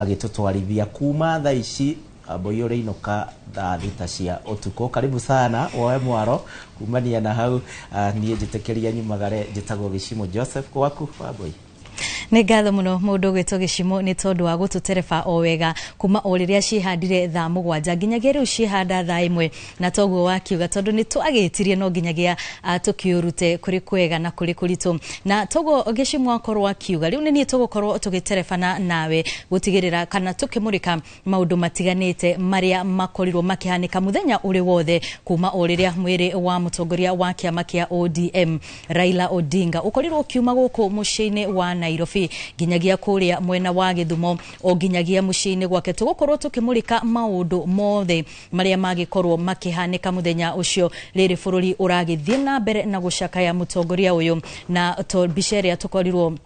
Agĩtũtwarithia kuma thaa ici Wambui ũrĩinũka thaa 6 cia ũtukũ. Karibu sana woe mwaro kumania na hau. Niĩ njĩtĩkĩria nyumagare, njĩtagwo Gĩcimo Joseph. Gwaku, Wambui. Nĩ ngatho mũno mũndũ ũgwĩtwo Gĩcimo nĩ tondũ wa gũtũtereba o wega kuma o rĩrĩa ciĩhandire thaa 7 nginyagia rĩu ciĩhanda thaa 1, na toguo wakiuga tondũ nĩ twagĩtirie no nginyagia tũkĩũrute kũrĩ kwega na kũrĩ kũritũ, na toguo Gĩcimo akorwo akiuga rĩu nĩ niĩ tũgũkorwo tũgĩterebana nawe gũtigĩrĩra kana tũkĩmũrĩka maũndũ matiganĩte marĩa makorirwo makĩhanĩka mũthenya ũrĩ wothe kuma o rĩrĩa mwĩrĩ wa mũtongoria wa kĩama kĩa ODM Raila Odinga ũkorirwo ũkiuma gũkũ mũciĩ-inĩ wa Nairobi nginyagia kũrĩa mwena wa Gĩthumo o nginyagia mũciĩ-inĩ gwake. Tũgũkorwo tũkĩmũrĩka maũndũ mothe marĩa magĩkorwo makĩhanĩka mũthenya ũcio rĩrĩ bũrũri ũragĩthiĩ na mbere na gũcakaya mũtongoria ũyũ, na to mbica ĩrĩa tũkorirwo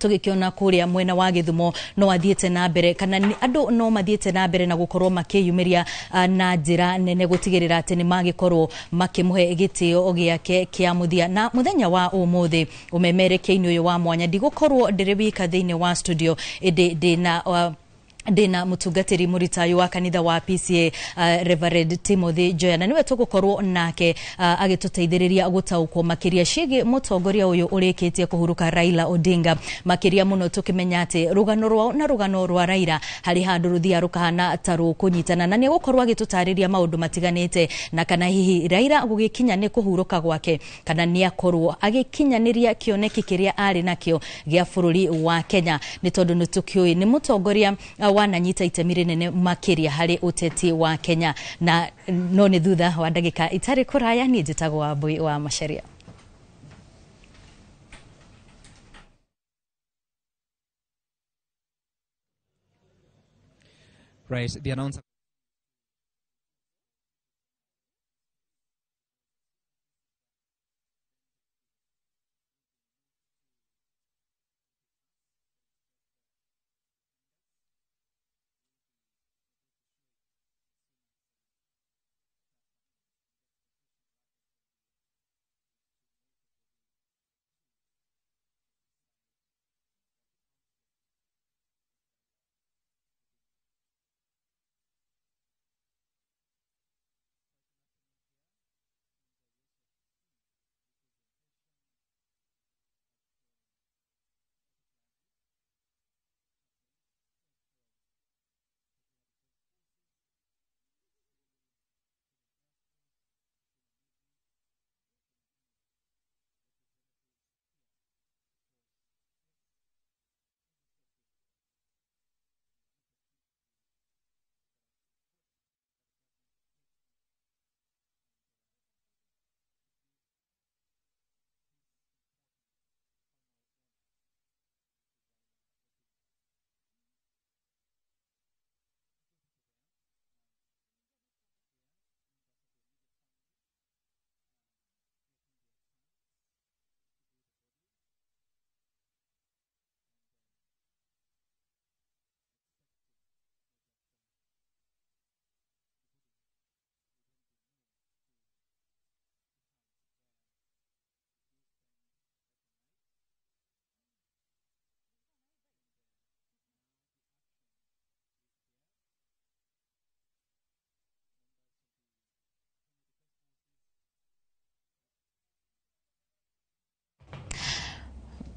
tũgĩkĩona kũrĩa mwena wa Gĩthumo no athiĩte na mbere kana andũ no mathiĩte na mbere na gũkorwo makĩyumĩria na njĩra nene gũtigĩrĩra atĩ nĩ magĩkorwo makĩmũhe gĩtĩo gĩake kĩa mũthia. Na mũthenya wa ũmũthĩ ũmemerekia-inĩ ũyũ wa mwanya ndigũkorwo ndĩrĩ wika thĩinĩ wa studio, ĩndĩ ndĩna mũtungatĩri mũritayo wa kanitha wa PCA, Reverend Timothy Joya, na nĩwe tũgũkorwo nake agĩtũteithĩrĩria gũtaũkwo makĩria ciĩgiĩ mũtongoria ũyũ ũrĩkĩtie kũhurũka Raila Odinga, makĩria mũno tũkĩmenya atĩ rũgano rwao na rũgano rwa Raila harĩ handũ rũthiaga rũkahana ta rũkũnyitana, na nĩ egũkorwo agĩtũtarĩria maũndũ matiganĩte na kana hihi Raila gũgĩkinya nĩ kũhurũka gwake kana nĩ akorwo agĩkinyanĩria kĩoneki kĩrĩa arĩ nakĩo gĩa bũrũri wa Kenya, nĩ tondũ nĩ tũkĩũĩ nĩ mũtongoria wananyita itemi rĩnene makĩria harĩ ũteti wa Kenya. Na no nĩ thutha wa ndagĩka itarĩ kũraya. Niĩ njĩtagwo Wambui wa Macharia. Right, the announcer.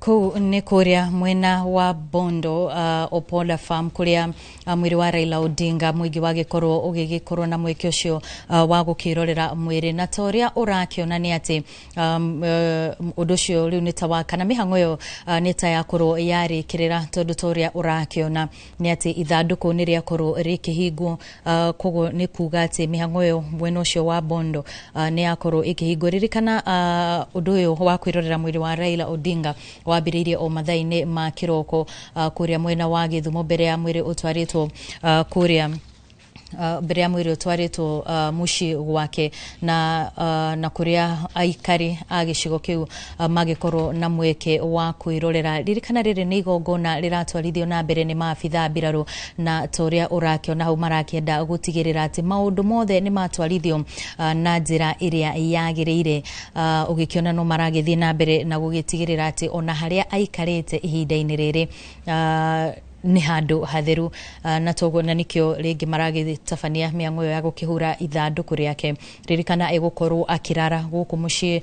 Kũu nĩ kũrĩa mwena wa Bondo, Opola Farm, kũrĩa mwĩrĩ wa Raila Odinga mũingĩ wagĩkorwo ũgĩgĩkorwo na mweke ũcio wa gũkĩrorera mwĩrĩ, na ta ũrĩa ũrakĩona nĩ atĩ ũndũ ũcio rĩu nĩ ta wa kana mĩhang'o ĩyo nĩ ta yakorwo yarĩkĩrĩra, tondũ ta ũrĩa ũrakĩona nĩ atĩ ithandũkũ nĩ rĩakorwo rĩkĩhingwo. Koguo nĩ kuga atĩ mĩhang'o ĩyo mwena ũcio wa Bondo nĩ yakorwo ĩkĩhingwo. Ririkana ũndũ ũyũ wa kwĩrorera mwĩrĩ wa Raila Odinga wambĩrĩirie o mathaa-inĩ ma kĩroko kũrĩa mwena wa Gĩthumo mbere ya mwĩrĩ ũtwarĩtwo kũrĩa mbere ya mwĩrĩ ũtwarĩtwo mũciĩ gwake na kũrĩa aikari a gĩcigo kĩu magĩkorwo na mweke wa kwĩrorera. Ririkana rĩrĩ nĩ igongona rĩratwarithio na mbere nĩ maabitha mbirarũ, na ta ũrĩa ũrakĩona hau marakĩenda gũtigĩrĩra atĩ maũndũ mothe nĩ matwarithio na njĩra ĩrĩa yagĩrĩire. Ũgĩkĩona no maragĩthiĩ na mbere na gũgĩtigĩrĩra atĩ ona harĩa aikarĩte ihinda-inĩ rĩrĩ Nĩ handũ hatheru, na toguo na nĩkĩo rĩngĩ maragĩtabania mĩang'o ĩyo ya gũkĩhura ithandũkũ rĩake. Ririkana ĩgũkorwo akĩrara gũkũ mũciĩ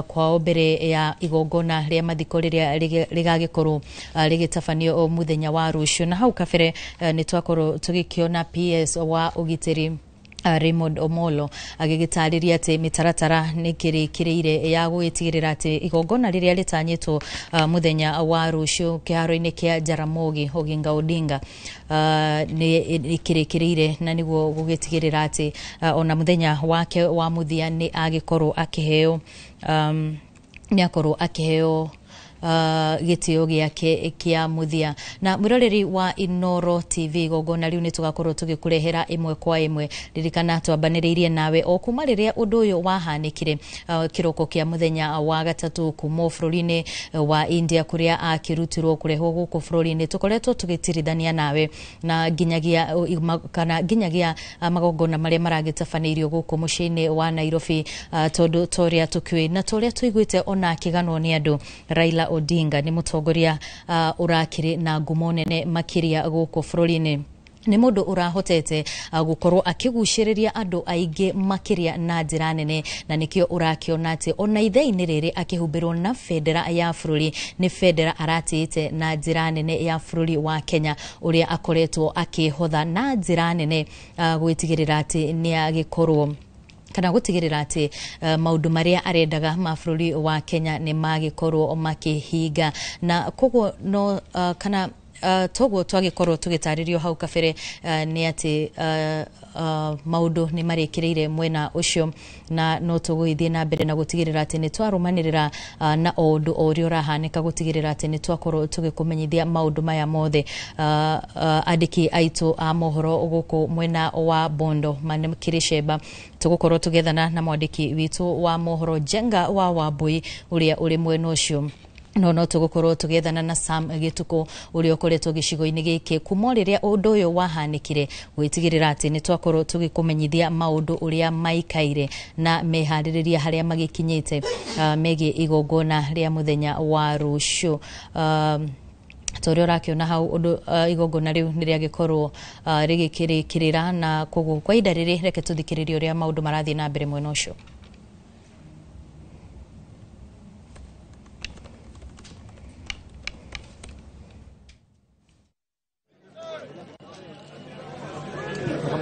kwao mbere ya igongona rĩa mathiko rĩrĩa rĩgagĩkorwo rĩgĩtabanio mũthenya wa rũciũ. Na hau kabere nĩ twakorwo tũgĩkĩona PS wa ũgitĩri Raymond Omolo agĩgĩtarĩria atĩ mĩtaratara nĩ kĩrĩkĩrĩire ya gũgĩtigĩrĩra atĩ igongona rĩrĩa rĩtanyĩtwo mũthenya wa rũciũ kĩharo-inĩ kĩa Jaramogi Oginga Odinga nĩ kĩrĩkĩrĩire, na nĩguo gũgĩtigĩrĩra atĩ ona mũthenya wake wa mũthia nĩ agĩkorwo akĩheo nĩ akorwo akĩheo gĩtĩo gĩake kĩa mũthia. Na mwĩroreri wa Inoro TV, igongona rĩu nĩ tũgakorwo tũgĩkũrehera ĩmwe kwa ĩmwe. Ririkana twambanĩrĩirie nawe o kuma rĩrĩa ũndũ ũyũ wahanĩkire kĩroko kĩa mũthenya wa gatatũ kuma bũrũri-inĩ wa India kũrĩa akĩrutirwo kũrehwo gũkũ bũrũri-inĩ. Tũkoretwo tũgĩtirithania nawe na nginyagia kana nginyagia magongona marĩa maragĩtabanĩirio gũkũ mũciĩ-inĩ wa Nairobi, tondũ torĩa tũkĩũĩ na torĩa tũiguĩte ona akĩganwo nĩ andũ, Raila Odinga nĩ mũtongoria ũrakĩrĩ na ngumo nene makĩria gũkũ bũrũri-inĩ. Nĩ mũndũ ũrahotete gũkorwo akĩgucĩrĩria andũ aingĩ makĩria na njĩra nene, na nĩkĩo ũrakĩona atĩ ona ithenya-inĩ rĩrĩ akĩhumbĩrwo na bendera ya bũrũri, nĩ bendera aratĩĩte na njĩra nene ya bũrũri wa Kenya, ũrĩa akoretwo akĩhotha na njĩra nene gwĩtigĩrĩra atĩ nĩ agĩkorwo kana gũtigĩrĩra atĩ maũndũ marĩa arendaga ma bũrũri wa Kenya nĩ magĩkorwo makĩhinga. Na koguo no kana toguo twagĩkorwo tũgĩtarĩrio hau kabere nĩ atĩ maũndũ nĩ marĩkĩrĩire mwena ũcio, na no tũgũgĩthiĩ na mbere na gũtigĩrĩra atĩ nĩ twarũmanĩrĩra na o ũndũ o ũrĩa ũrahanĩka, gũtigĩrĩra atĩ nĩ twakorwo tũgĩkũmenyithia maũndũ maya mothe. Andĩki aitũ a mohoro gũkũ mwena wa Bondo makĩrĩ Sheba, tũgũkorwo tũgĩethana na mwandĩki witũ wa mohoro Njenga wa Wambui ũrĩa ũrĩ mwena ũcio. No tũgũkorwo tũgĩethana na Sam Gĩtukũ ũrĩa ũkoretwo gĩcigo-inĩ gĩkĩ kuma rĩrĩa ũndũ ũyũ wahanĩkire, gwĩtigĩrĩra atĩ nĩ twakorwo tũgĩkũmenyithia maũndũ ũrĩa maikaire na meharĩrĩria harĩa magĩkinyĩte megiĩ igongona rĩa mũthenya wa rũciũ. Ta ũrĩa ũrakĩona hau ũndũ igongona rĩu nĩ rĩagĩkorwo rĩgĩkĩrĩkĩrĩra, na koguo kwa ihinda rĩrĩ reke tũthikĩrĩrie ũrĩa maũndũ marathiĩ na mbere mwena ũcio.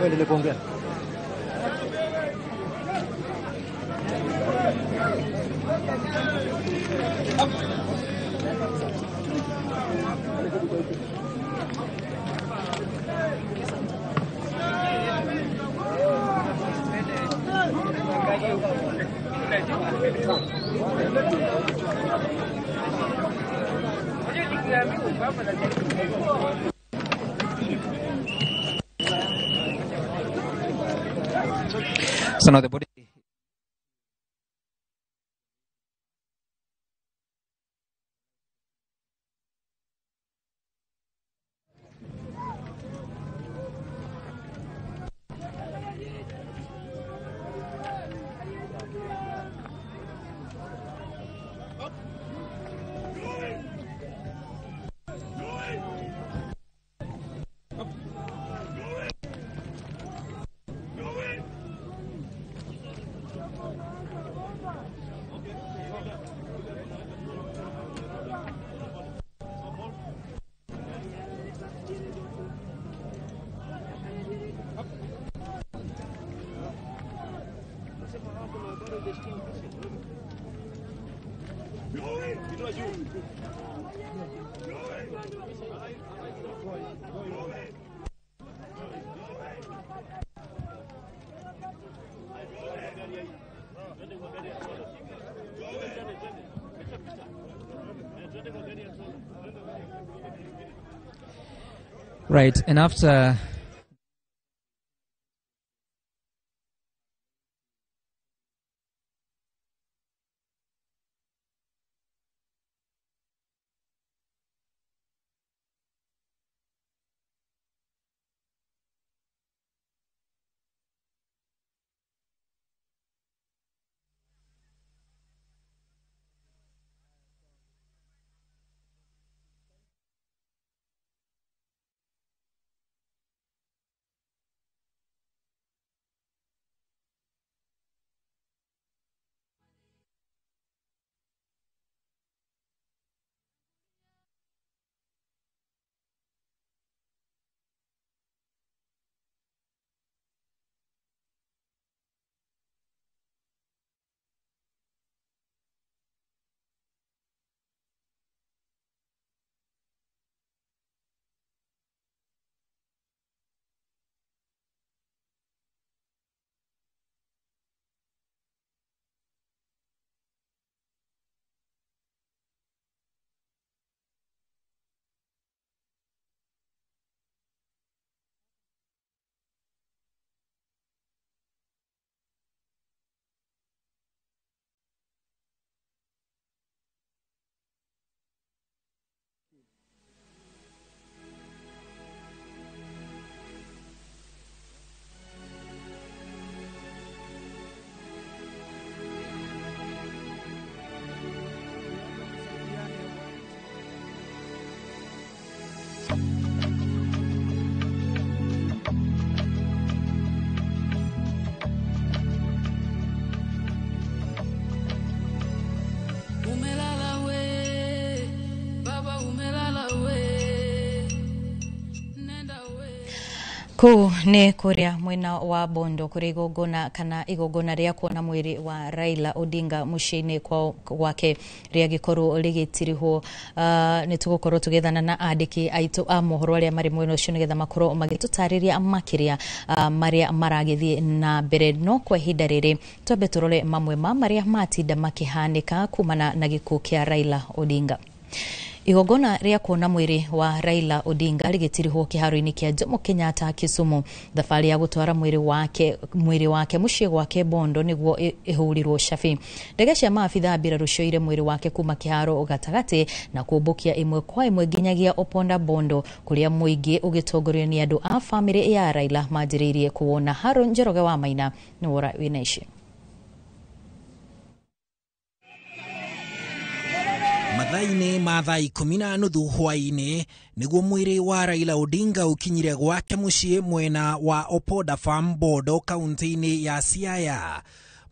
Endelee kuongea. So now the body Right, and after Kũu nĩ kũrĩa mwena wa Bondo kũrĩa igongona kana igongona rĩa kuona mwĩrĩ wa Raila Odinga mũciĩ-inĩ gwake rĩagĩkorwo rĩgĩtirihwo. Nĩ tũgũkorwo tũgĩethana na andĩki aitũ a mohoro arĩa marĩ mwena ũcio nĩgetha makorwo magĩtũtarĩria makĩria marĩa maragĩthiĩ na mbere. No kwa ihinda rĩrĩ twambe tũrore mamwe ma marĩa matinda makĩhanĩka kumana na gĩkuũ kĩa Raila Odinga. Igongona rĩa kuona mwĩrĩ wa Raila Odinga rĩgĩtirihwo kĩharo-inĩ kĩa Jomo Kenyatta Kisumu. Thabarĩ ya gũtwara mwĩrĩ wake mũciĩ gwake Bondo nĩguo ĩhũrirwo cabi. Ndege cia maabitha a mbirarũ cioire mwĩrĩ wake kuma kĩharo gatagatĩ na kũmbũkia ĩmwe kwa ĩmwe nginyagia Oponda Bondo kũrĩa mũingĩ ũgĩtongorio nĩ andũ a bamĩrĩ ya Raila manjĩrĩirie kuwona. Haron Njoroge wa Maina nĩ wora wĩna ici. Mathaa-inĩ ma thaa 10:30 hwaĩ-inĩ nĩguo mwĩrĩ wa Raila Odinga ũkinyire gwake mũciĩ mwena wa Opoda Farm Bondo kaunti-inĩ ya Siaya.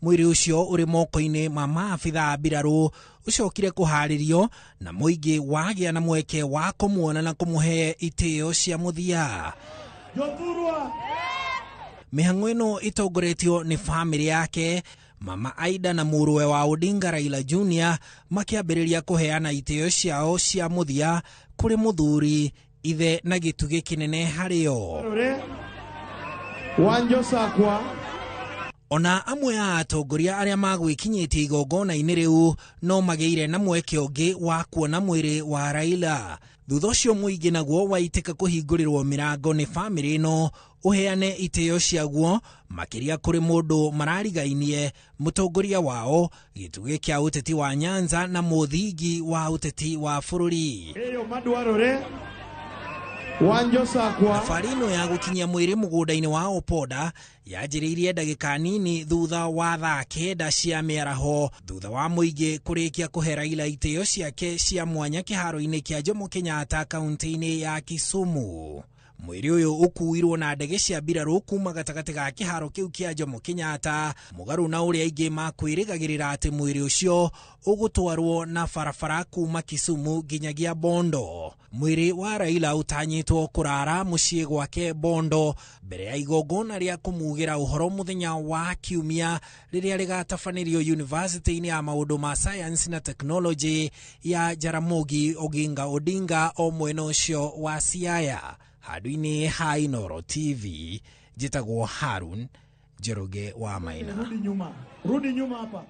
Mwĩrĩ ũcio ũrĩ moko-inĩ ma maabitha a mbirarũ ũcokire kũharĩrio na mũingĩ wagĩa na mweke wa kũmuona na kũmũhe itĩo cia mũthia. Mĩhang'o ĩno ĩtongoretio nĩ bamĩrĩ yake, Mama Aida na mũrũwe wa Odinga Raila Junior makĩambĩrĩria kũheana itĩo ciao cia mũthia kũrĩ mũthuri ithe na gĩtugĩ kĩnene harĩo. Ona amwe a atongoria arĩa magwĩkinyĩtie igongona-inĩ rĩu no magĩire na mweke ũngĩ wa kuona mwĩrĩ wa Raila. Thutha ũcio mũingĩ naguo waitĩka kũhingũrĩrwo mĩrango nĩ bamĩrĩ ĩno ũheane itĩo ciaguo makĩria kũrĩ mũndũ mararigainie mũtongoria wao gĩtugĩ kĩa ũteti wa Nyanza na mũthingi wa ũteti wa bũrũri. Thabarĩ ĩno ya gũkinyia mwĩrĩ mũgũnda-inĩ wa Opoda yanjĩrĩirie ndagĩka nini thutha wa thaa 9 cia mĩaraho thutha wa mũingĩ kũrĩkia kũhe Raila itĩo ciake cia mwanya kĩharo-inĩ kĩa Jomo Kenyatta kaunti-inĩ ya Kisumu. Mwĩrĩ ũyũ ũkuirwo na ndege cia mbirarũ kuma gatagatĩ ga kĩharo kĩu kĩa Jomo Kenyatta mũgarũ na ũrĩa aingĩ makwĩrĩgagĩrĩra atĩ mwĩrĩ ũcio ũgũtwarwo na barabara kuma Kisumu nginyagia Bondo. Mwĩrĩ wa Raila ũtanyĩtwo kũrara mũciĩ gwake Bondo mbere ya igongona rĩa kũmugĩra ũhoro mũthenya wa Kiumia rĩrĩa rĩgatabanĩrio University-inĩ ya maũndũ ma Science na Technology ya Jaramogi Oginga Odinga o mwena ũcio wa Siaya. Handũ-inĩ ha Inooro TV njĩtagwo Harun Njoroge wa Maina. Rudi nyuma hapa.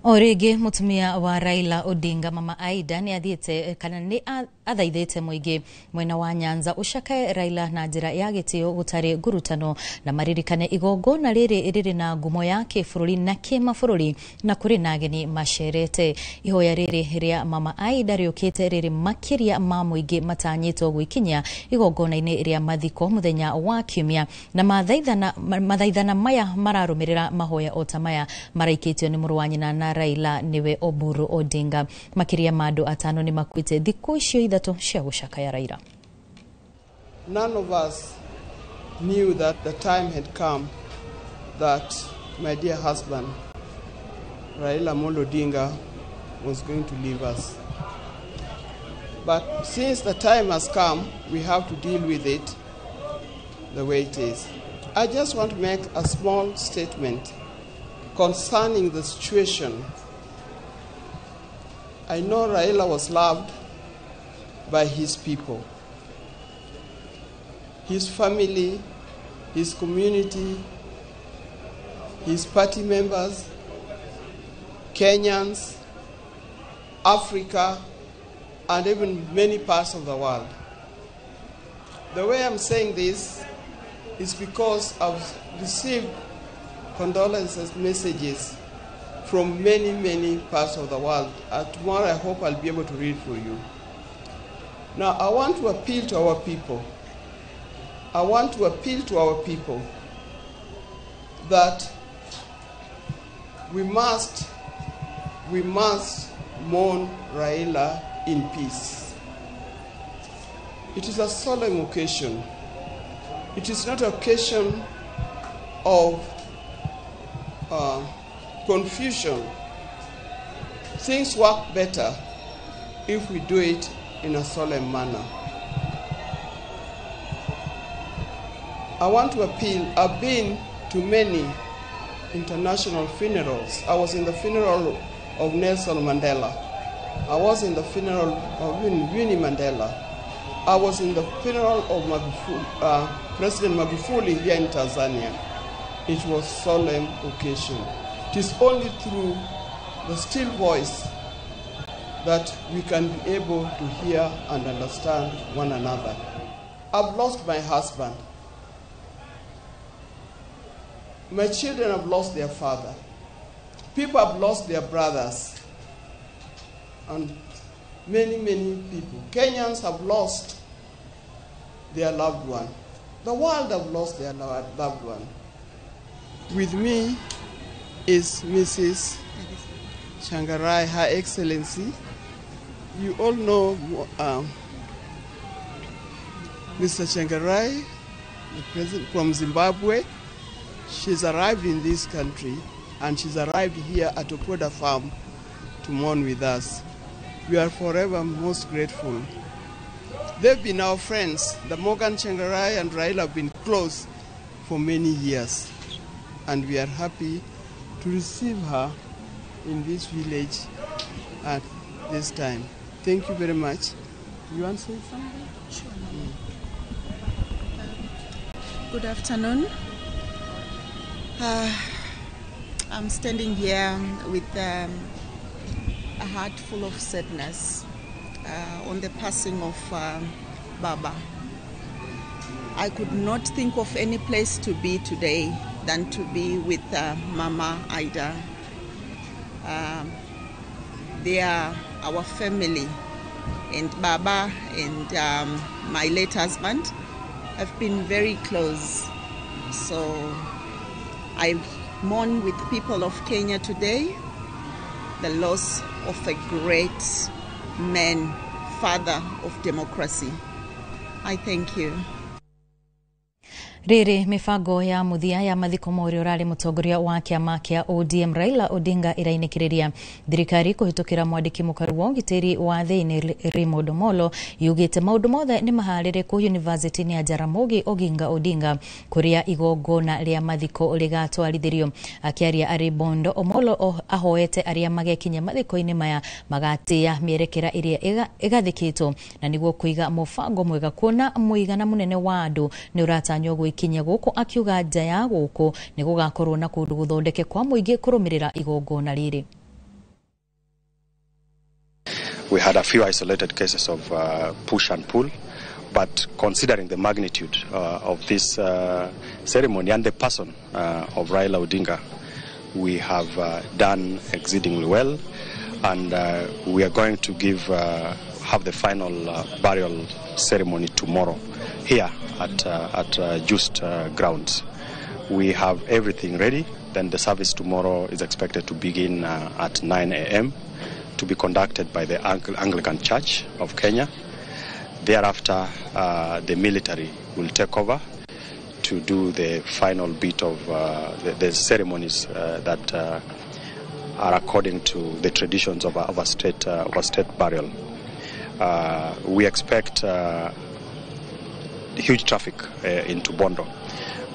O rĩngĩ mũtumia wa Raila Odinga Mama Aida nĩ athiĩte kana nĩ athaithĩte mũingĩ mwena wa Nyanza ũcakae Raila na njĩra ya gĩtĩo gũtarĩ ngurutano na maririkane igongona rĩrĩ rĩrĩ na ngumo ya kĩbũrũri na kĩmabũrũri na kũrĩ na ageni macerete. Ihoya rĩrĩ rĩa Mama Aida rĩũkĩte rĩrĩ makĩria ma mũingĩ matanyĩtwo gwĩkinyia igongona-inĩ rĩa mathiko mũthenya wa Kiumia na mathaithana maya mararũmĩrĩra mahoya o ta maya maraikĩtio nĩ mũrũ wa nyina na Raila nĩwe Oburu Odinga. Makĩria ma andũ 5 nĩ makuĩte thikũ icio 3 cia gũcakaya Raila. None of us knew that the time had come that my dear husband Raila Amolo Odinga was going to leave us. But since the time has come, we have to deal with it the way it is. I just want to make a small statement concerning the situation. I know Raila was loved by his people, his family, his community, his party members, Kenyans, Africa, and even many parts of the world. The way I'm saying this is because I've received condolences messages from many, many parts of the world. Tomorrow I hope I'll be able to read for you. Now, I want to appeal to our people. I want to appeal to our people that we must mourn Raila in peace. It is a solemn occasion. It is not an occasion of confusion. Things work better if we do it in a solemn manner. I want to appeal. I've been to many international funerals. I was in the funeral of Nelson Mandela. I was in the funeral of Winnie Mandela. I was in the funeral of President Magufuli here in Tanzania. It was a solemn occasion. It is only through the still voice that we can be able to hear and understand one another. I've lost my husband. My children have lost their father. People have lost their brothers. And many, many people. Kenyans have lost their loved one. The world have lost their loved one. With me is Mrs. Tsvangirai, Her Excellency. You all know Mr. Tsvangirai, the president from Zimbabwe. She's arrived in this country, and she's arrived here at Opoda Farm to mourn with us. We are forever most grateful. They've been our friends. The Morgan Tsvangirai and Raila have been close for many years, and we are happy to receive her in this village at this time. Thank you very much. You want to say something? Sure. Good afternoon. I'm standing here with a heart full of sadness on the passing of Baba. I could not think of any place to be today than to be with Mama Ida. They are our family, and Baba and my late husband have been very close. So I mourn with people of Kenya today the loss of a great man, father of democracy. I thank you. Riri mibango ya muthia ya mathiko ma uria urari mutongoria wa kiama kia ODM Raila Odinga irainikireria thirikari kuhitukira mwandiki mukaru wa ugitiri wa thiini Raymond Omolo yugite maundu mothe ni mahaririku University ya Jaramogi Oginga Odinga kuria igongona ria mathiko rigatwarithirio. Akiaria ari Bondo, Omolo ahoete aria magekinya mathiko-ini maya magatia mierekera iria igathikitwo na niguo kuiga mubango mwega kuona muigana munene wa andu ni uratanywo kinya guku, akiuga nja ya guku ni gugakorwo na kundu guthondeke kwa muingi kurumirira igongona riri. We had a few isolated cases of push and pull, but considering the magnitude of this ceremony and the person of Raila Odinga, we have done exceedingly well, and we are going to have the final burial ceremony tomorrow here at Just grounds. We have everything ready. Then the service tomorrow is expected to begin at 9 a.m. to be conducted by the Anglican Church of Kenya. Thereafter, the military will take over to do the final bit of the ceremonies that are according to the traditions of a state burial. We expect huge traffic into Bondo,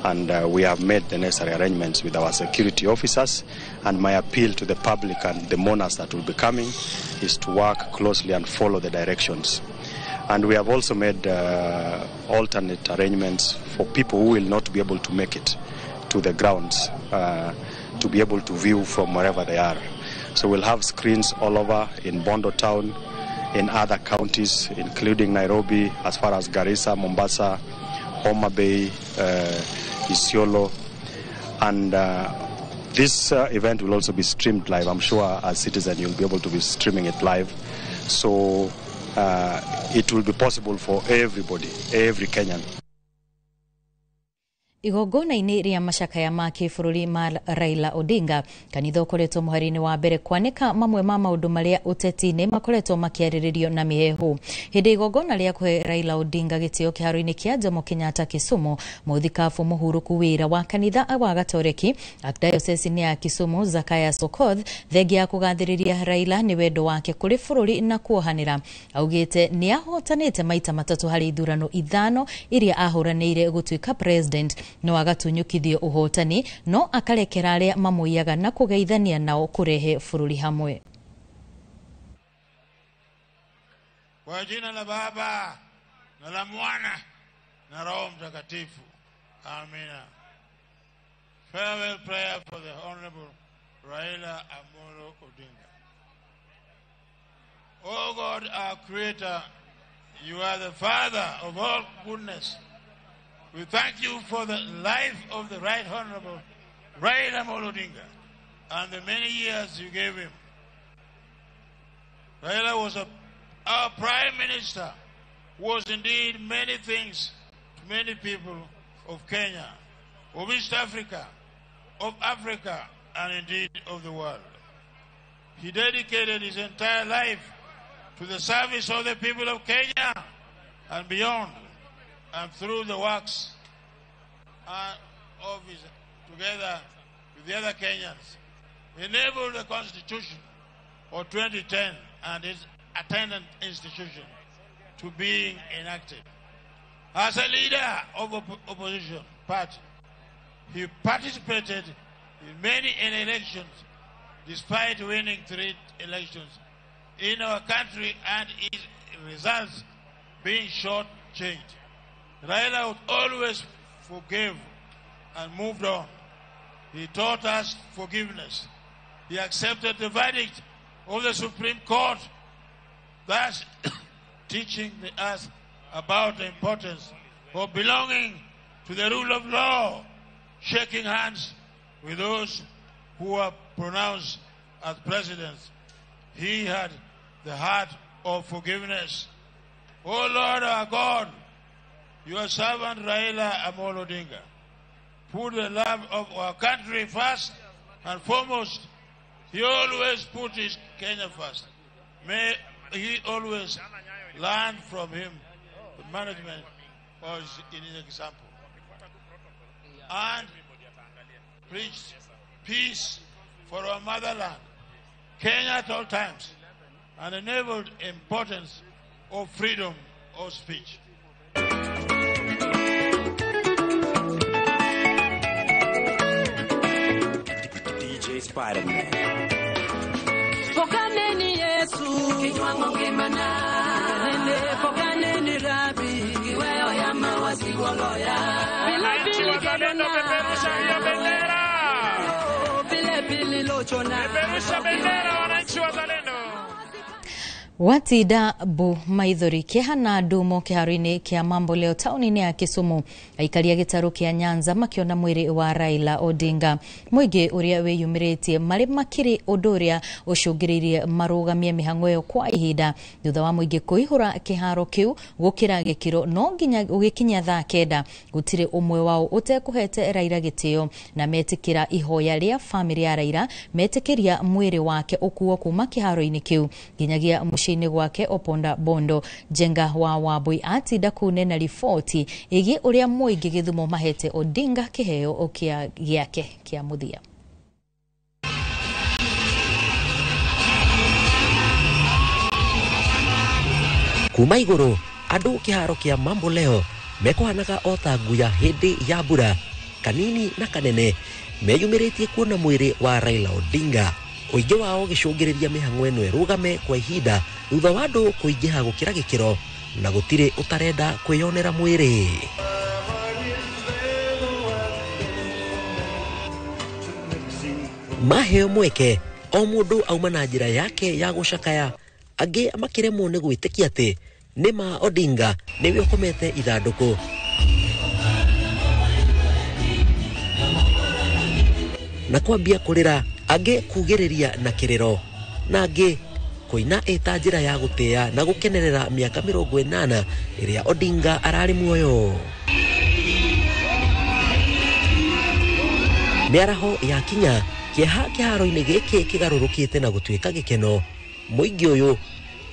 and we have made the necessary arrangements with our security officers, and my appeal to the public and the mourners that will be coming is to work closely and follow the directions. And we have also made alternate arrangements for people who will not be able to make it to the grounds to be able to view from wherever they are. So we'll have screens all over in Bondo town, in other counties, including Nairobi, as far as Garissa, Mombasa, Homa Bay, Isiolo. And this event will also be streamed live. I'm sure as citizen you'll be able to be streaming it live. So it will be possible for everybody, every Kenyan. Igongona-inĩ rĩa macakaya ma kĩbũrũri ma Raila Odinga, kanitha ũkoretwo mũhari-inĩ wa mbere kwanĩka mamwe ma maũndũ marĩa ũteti-inĩ makoretwo makĩarĩrĩrio na mĩheehũ. Hĩndĩ igongona rĩa kũhe Raila Odinga gĩtĩo kĩharo-inĩ kĩa Jomo Kenyatta Kisumu, mũthikabu mũhurũku wĩra wa kanitha wa Gatoreki Archdiocese ya Kisumu Zacharias Okoth thengia ya kũgathĩrĩria Raila nĩ wendo wake kũrĩ bũrũri na kuohanĩra. Augĩte nĩ ahotanĩte maita matatũ harĩ ithurano 5 iria ahũranĩire gũtuĩka president, no agatunyũkithio ũhotani no akarekera arĩa mamũiyaga na kũgeithania nao kũrehe bũrũri hamwe. Kwa jina la Baba na la Mwana na Roho Mtakatifu. Amina. Farewell prayer for the Honorable Raila Amolo Odinga. O God, our Creator, you are the Father of all goodness. We thank you for the life of the Right Honorable Raila Amolo Odinga and the many years you gave him. Raila was our Prime Minister, was indeed many things to many people of Kenya, of East Africa, of Africa, and indeed of the world. He dedicated his entire life to the service of the people of Kenya and beyond, and through the works of his, together with the other Kenyans, enabled the Constitution of 2010 and its attendant institution to being enacted. As a leader of opposition party, he participated in many elections, despite winning 3 elections in our country and his results being short-changed. Raila would always forgive and moved on. He taught us forgiveness. He accepted the verdict of the Supreme Court, thus teaching us about the importance of belonging to the rule of law, shaking hands with those who are pronounced as presidents. He had the heart of forgiveness. O Lord our God, your servant Raila Amolo Odinga put the love of our country first and foremost. He always put his Kenya first. May he always learn from him the management was in his example. And preached peace for our motherland, Kenya at all times, and enabled importance of freedom of speech. DJ Spider-Man. Pokaneni Yesu, kinywango ngimana. Nene pokaneni Rabi, kiweyo ya mawasi goloya. Pili wazalendo, peperusha hiyo bendera. Pili pili lochona. Peperusha bendera wananchi wazalendo. Watinda bu maithori kĩhana ndumo kĩharo-inĩ kĩa Mambo Leo taũni-inĩ ya Kisumu. Aikaria gĩtarũ kĩa Nyanza makĩona mwĩrĩ wa Raila Odinga. Mũingĩ ũrĩa wĩyumĩrĩtie marĩ makĩrĩ ũndũ ũrĩa ũcũngĩrĩirie marũgamie mĩhang'o ĩyo kwa ihinda thutha wa mũingĩ kũihũra kĩharo kĩu gũkĩra gĩkĩro no nginya ũgĩkinya thaa 9 gũtirĩ ũmwe wao ũtekũhete Raila gĩtĩo na metĩkĩra ihoya rĩa bamĩrĩ ya Raila metĩkĩria mwĩrĩ wake ũkuo kuma kĩharo-inĩ kĩu nginyagia mũciĩ gwake Oponda Bondo. Njenga wa Wambui atinda kunena riboti ĩgiĩ ũrĩa mũingĩ Gĩthumo mahete Odinga kĩheo gĩake kĩa mũthia. Kuma igũrũ andũ kĩharo kĩa Mambo Leo mekũhanaga o ta nguya hĩndĩ ya mbura, kanini na kanene meyumĩrĩtie kuona mwĩrĩ wa Raila Odinga. Ũingĩ wao gĩcũngĩrĩria mĩhang'o ĩno ĩrũgame kwa ihinda thutha wa andũ kũingĩha gũkĩra gĩkĩro na gũtirĩ ũtarenda kwĩyonera mwĩrĩ. Maheo mweke o mũndũ auma na njĩra yake ya gũcakaya, angĩ makĩremwo nĩ gwĩtĩkia atĩ nĩ ma Odinga nĩwe ũkomete ithandũkũ. Na kwambia kũrĩra, angĩ kugĩrĩria na kĩrĩro, na angĩ kũina ĩta njĩra ya gũtĩa na gũkenerera mĩaka 80 ĩrĩa Odinga ararĩ muoyo. Mĩaraho yakinya kĩeha kĩharo-inĩ gĩkĩ kĩgarũrũkĩte na gũtuĩka gĩkeno. Mũingĩ ũyũ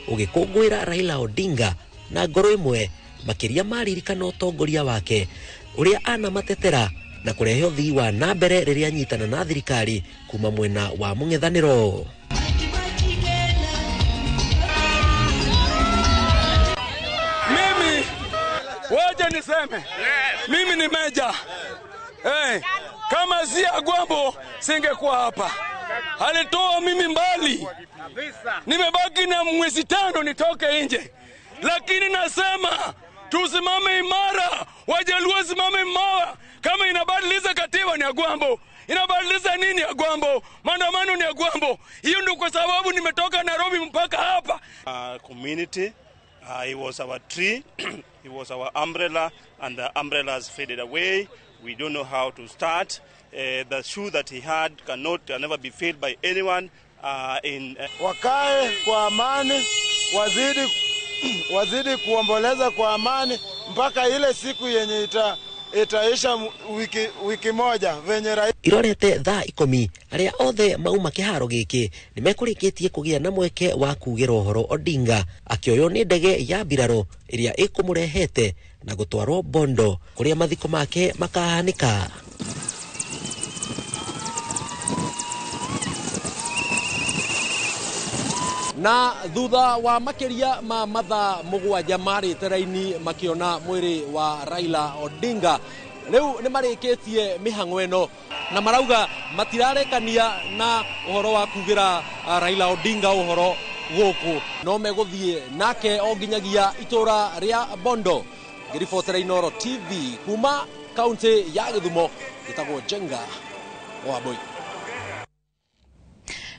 ũgĩkũngũĩra Raila Odinga na ngoro ĩmwe, makĩria maririkana ũtongoria wake ũrĩa anamatetera na kũrehe ũthii wa na mbere rĩrĩa anyitana na thirikari kuma mwena wa mũng'ethanĩro. Mimi waje niseme, mimi ni meja. Hey, kama si Agwambo singekuwa hapa. Alitoa mimi mbali, nimebaki na mwezi 5 nitoke nje, lakini nasema tusimame imara, Wajaluo simame imara. Kama inabadilisha katiba ni Agwambo, inabadilisha nini Agwambo, maandamano ni Agwambo. Hiyo ndio kwa sababu nimetoka Nairobi mpaka hapa. Community, he was our tree, he was our umbrella, and the umbrella has faded away. We don't know how to start. The shoe that he had can never be filled by anyone. Wakae kwa amani, wazidi kuomboleza kwa amani mpaka ile siku yenye itaisha wiki moja venye rais. Irorete thaa 10 aria othe mauma kiharo giki nimekurikitie kugia na mweke wa kugira uhoro Odinga akioywo ni ndege ya mbirarũ iria ikumurehete na gutwarwo Bondo kuria mathiko make makahanika. Na thutha wa makiria ma mathaa 7 marĩte raini makiona mwĩrĩ wa Raila Odinga, rĩu nĩ marĩkĩtie mĩhang'o ĩno na marauga matirarekania na ũhoro wa kugĩra Raila Odinga ũhoro gũkũ, no megũthiĩ nake o nginyagia itũra rĩa Bondo. Ngĩribotera Inooro TV kuma kaunti ya Gĩthumo, gĩtagwo Njenga Wambui.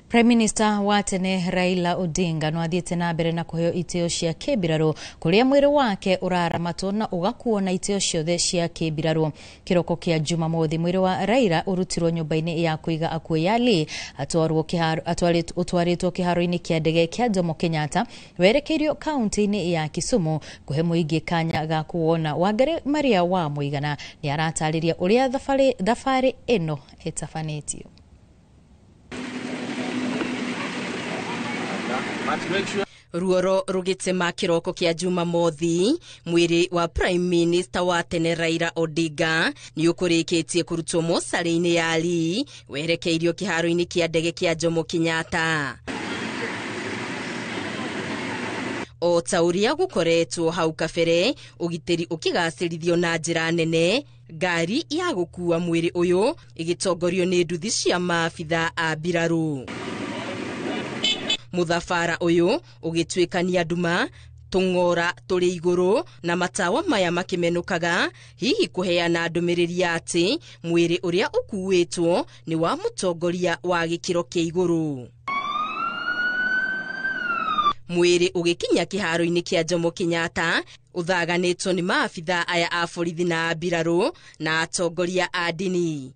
Prime Minister wa tene Raila Odinga no athiĩte na mbere na kũheo itĩo cia kĩmbirarũ kũrĩa mwĩrĩ wake ũraramatwo na ũgakuo na itĩo ciothe cia kĩmbirarũ. Kĩroko kĩa Jumamothi mwĩrĩ wa Raila ũrutirwo nyũmba-inĩ ya kũiga akuũ ya Lee ũtwarĩtwo kĩharo-inĩ kĩa ndege kĩa Jomo Kenyatta werekeirio kaunti-inĩ ya Kisumu kũhe mũingĩ kanya ga kuwona. Wangari Maria wa Mũigana nĩ aratarĩria ũrĩa thabarĩ ĩno ĩtabanĩtio. Ruoro rugitema kiroko kia Jumamothi mwiri wa Prime Minister wa tene Raila Odinga ni ukurikitie kurutwo mocarĩ-inĩ ya Lee werekeirio kĩharo-inĩ kĩa ndege kĩa Jomo Kenyatta. O ta ũrĩa gũkoretwo hau kabere, ũgitĩri ũkĩgacĩrithio na njĩra nene, ngari ya gũkua mwĩrĩ ũyũ ĩgĩtongorio nĩ nduthi cia maabitha a mbirarũ. Muthabara ũyũ ũgĩtuĩkania nduma, tũng'ora tũrĩ igũrũ na matawa maya makĩmenũkaga, hihi kũheana ndũmĩrĩri ya atĩ mwĩrĩ ũrĩa ũkuĩtwo nĩ wa mũtongoria wa gĩkĩro kĩa igũrũ. Mwĩrĩ ũgĩkinya kĩharo-inĩ kĩa Jomo Kenyatta ũthaganĩtwo nĩ maabitha aya a borithi na mbirarũ na atongoria a ndini.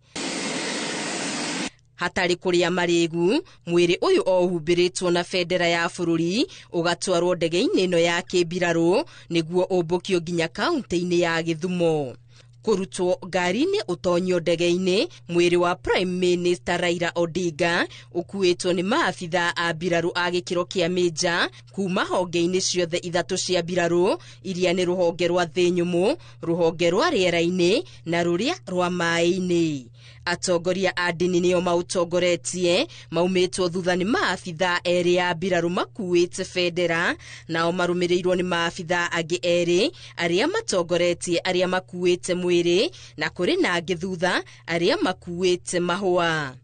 Hatarĩ kũrĩa marĩgu, mwĩrĩ ũyũ o ũhumbĩrĩtwo na bendera ya bũrũri ũgatwarwo ndege-inĩ ĩno ya kĩmbirarũ nĩguo ũmbũkio nginya kaunti-inĩ ya Gĩthumo. Kũrutwo ngari-inĩ ũtonyio ndege-inĩ, mwĩrĩ wa Prime Minister Raila Odinga ũkuĩtwo nĩ maabitha a mbirarũ a gĩkĩro kĩa mĩnja kuma honge-inĩ ciothe ithatũ cia mbirarũ iria nĩ rũhonge rwa thĩ nyũmũ, rũhonge rwa rĩera-inĩ na rũrĩa rwa maĩ-inĩ. Atongoria a ndini nĩo maũtongoretie, maumĩtwo thutha nĩ maabitha erĩ a mbirarũ makuĩte bendera, nao marũmĩrĩirwo nĩ maabitha angĩ erĩ arĩa matongoretie arĩa makuĩte mwĩrĩ, na kũrĩ na angĩ thutha arĩa makuĩte mahũa.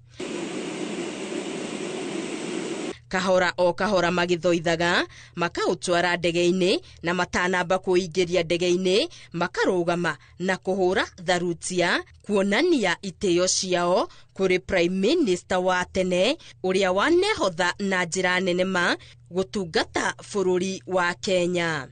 Kahora o kahora magĩthoithaga makaũtwara ndege-inĩ, na matanamba kũingĩria ndege-inĩ makarũgama na kũhũra tharutia kuonania itĩo ciao kũrĩ Prime Minister wa tene ũrĩa wanehotha na njĩra nene ma gũtungata bũrũri wa Kenya.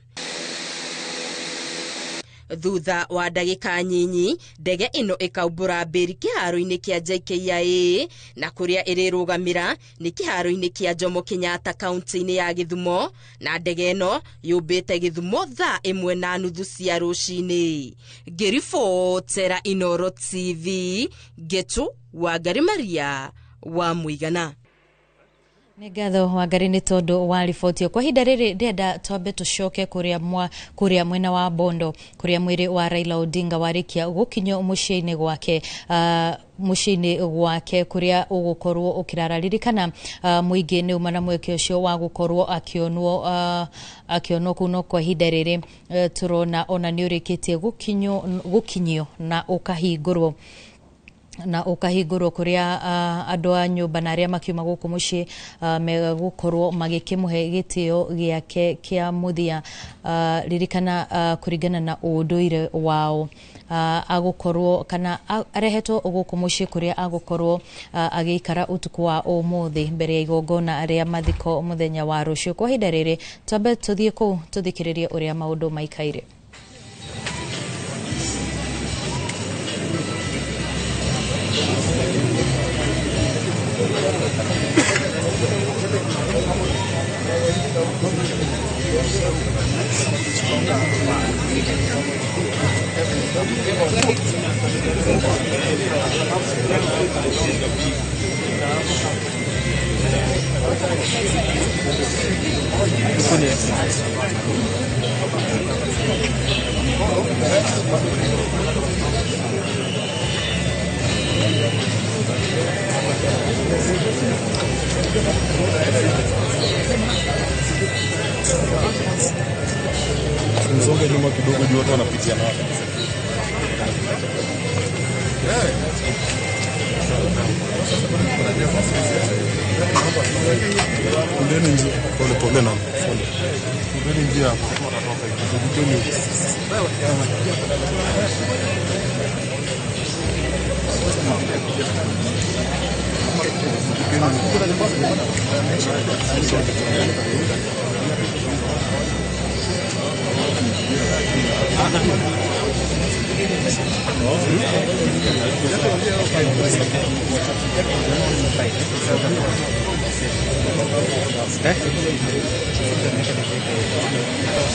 Thutha wa ndagĩka nyinyi, ndege ĩno ĩkaumbũra mbĩri kĩharo-inĩ kĩa JKIA, na kũrĩa ĩrĩrũgamĩra nĩ kĩharo-inĩ kĩa Jomo Kenyatta kaunti-inĩ ya Gĩthumo, na ndege ĩno yũmbĩte Gĩthumo thaa 1:30 cia rũcinĩ. Ngĩribotera Inoro TV, Ngetu Wangari Maria wa Mũigana. Nĩ ngatho Wangari nĩ tondũ wa riboti. Kwa ihinda rĩrĩ ndĩrenda twambe tũcoke kũrĩa mwena wa Bondo, kũrĩa mwĩrĩ wa Raila Odinga warĩkia gũkinyio mũciĩ-inĩ gwake, mũciĩ-inĩ gwake kũrĩa ũgũkorwo ũkĩrara. Ririkana mũingĩ nĩ uma na mweke ũcio wa gũkorwo akĩonwo kũu, no kwa ihinda rĩrĩ tũrona ona nĩ ũrĩkĩtie gũkinyio na ũkahingũrwo kũrĩa andũ a nyũmba na arĩa makiuma gũkũ mũciĩ megũkorwo magĩkĩmũhe gĩtĩo gĩake kĩa mũthia. Ririkana kũringana na ũndũire wao, agũkorwo kana arehetwo gũkũ mũciĩ kũrĩa agũkorwo agĩikara ũtukũ wa ũmũthĩ mbere ya igongona rĩa mathiko mũthenya wa rũciũ. Kwa ihinda rĩrĩ twambe tũthiĩ kũu tũthikĩrĩrie ũrĩa maũndũ maikaire. Msonge nyuma kidogo juu watu wanapitia nao. Kundeni njia pole pole na pole. Kundeni njia hapo watatoka hivi. Kundeni huko.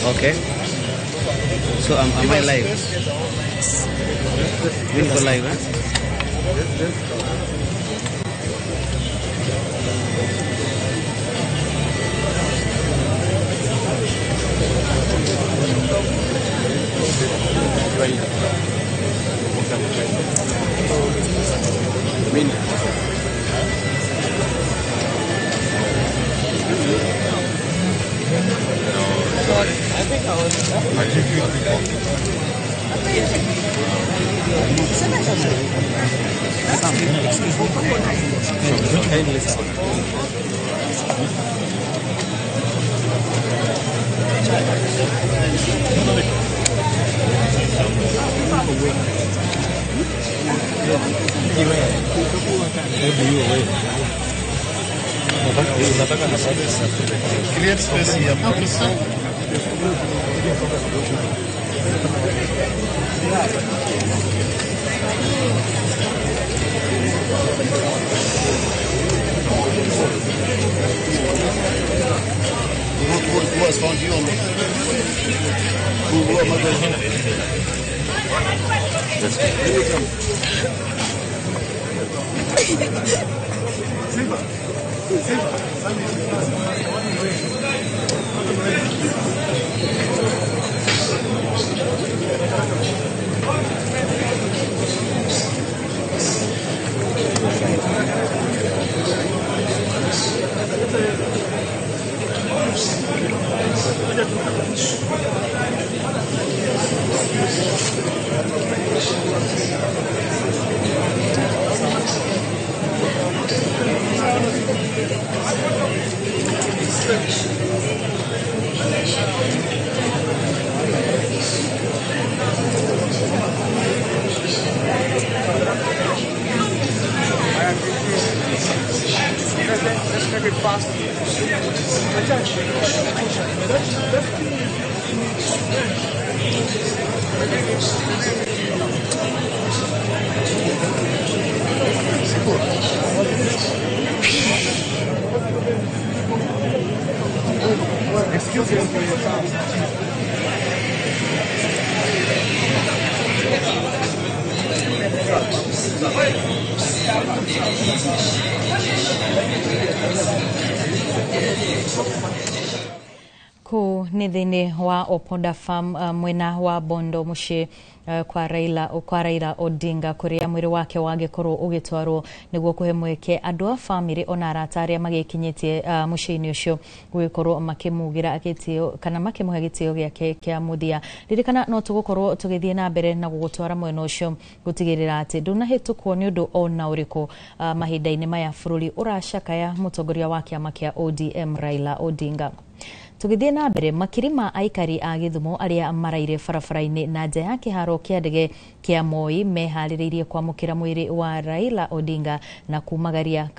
Okay. So am I live? We go live, eh? Create space here. Okay, so Who has found you on who am I going? Let's make it fast. Excuse me for your time. Kuu nĩ thĩinĩ wa Opoda Farm, mwena wa Bondo mũciĩ kwa Raila Odinga, kũrĩa mwĩrĩ wake wagĩkorwo ũgĩtwarwo nĩguo kũhe mweke andũ a bamĩrĩ ona arata arĩa magĩkinyĩtie mũciĩ-inĩ ũcio gũgĩkorwo makĩmugĩra gĩtĩo kana makĩmũhe gĩtĩo gĩake kĩa mũthia. Ririkana no tũgũkorwo tũgĩthiĩ na mbere na gũgũtwara mwena ũcio gũtigĩrĩra atĩ ndũnahĩtũkwo nĩ ũndũ ona ũrĩkũ mahinda-inĩ maya bũrũri ũracakaya mũtongoria wa kĩama kĩa ODM Raila Odinga. Tũgĩthiĩ na mbere, makiri ma aikari a Gĩthumo arĩa maraire barabara-inĩ na nja ya kĩharo kĩa ndege kĩa Moi meharĩrĩirie kwamũkĩra mwĩrĩ wa Raila Odinga na kumagaria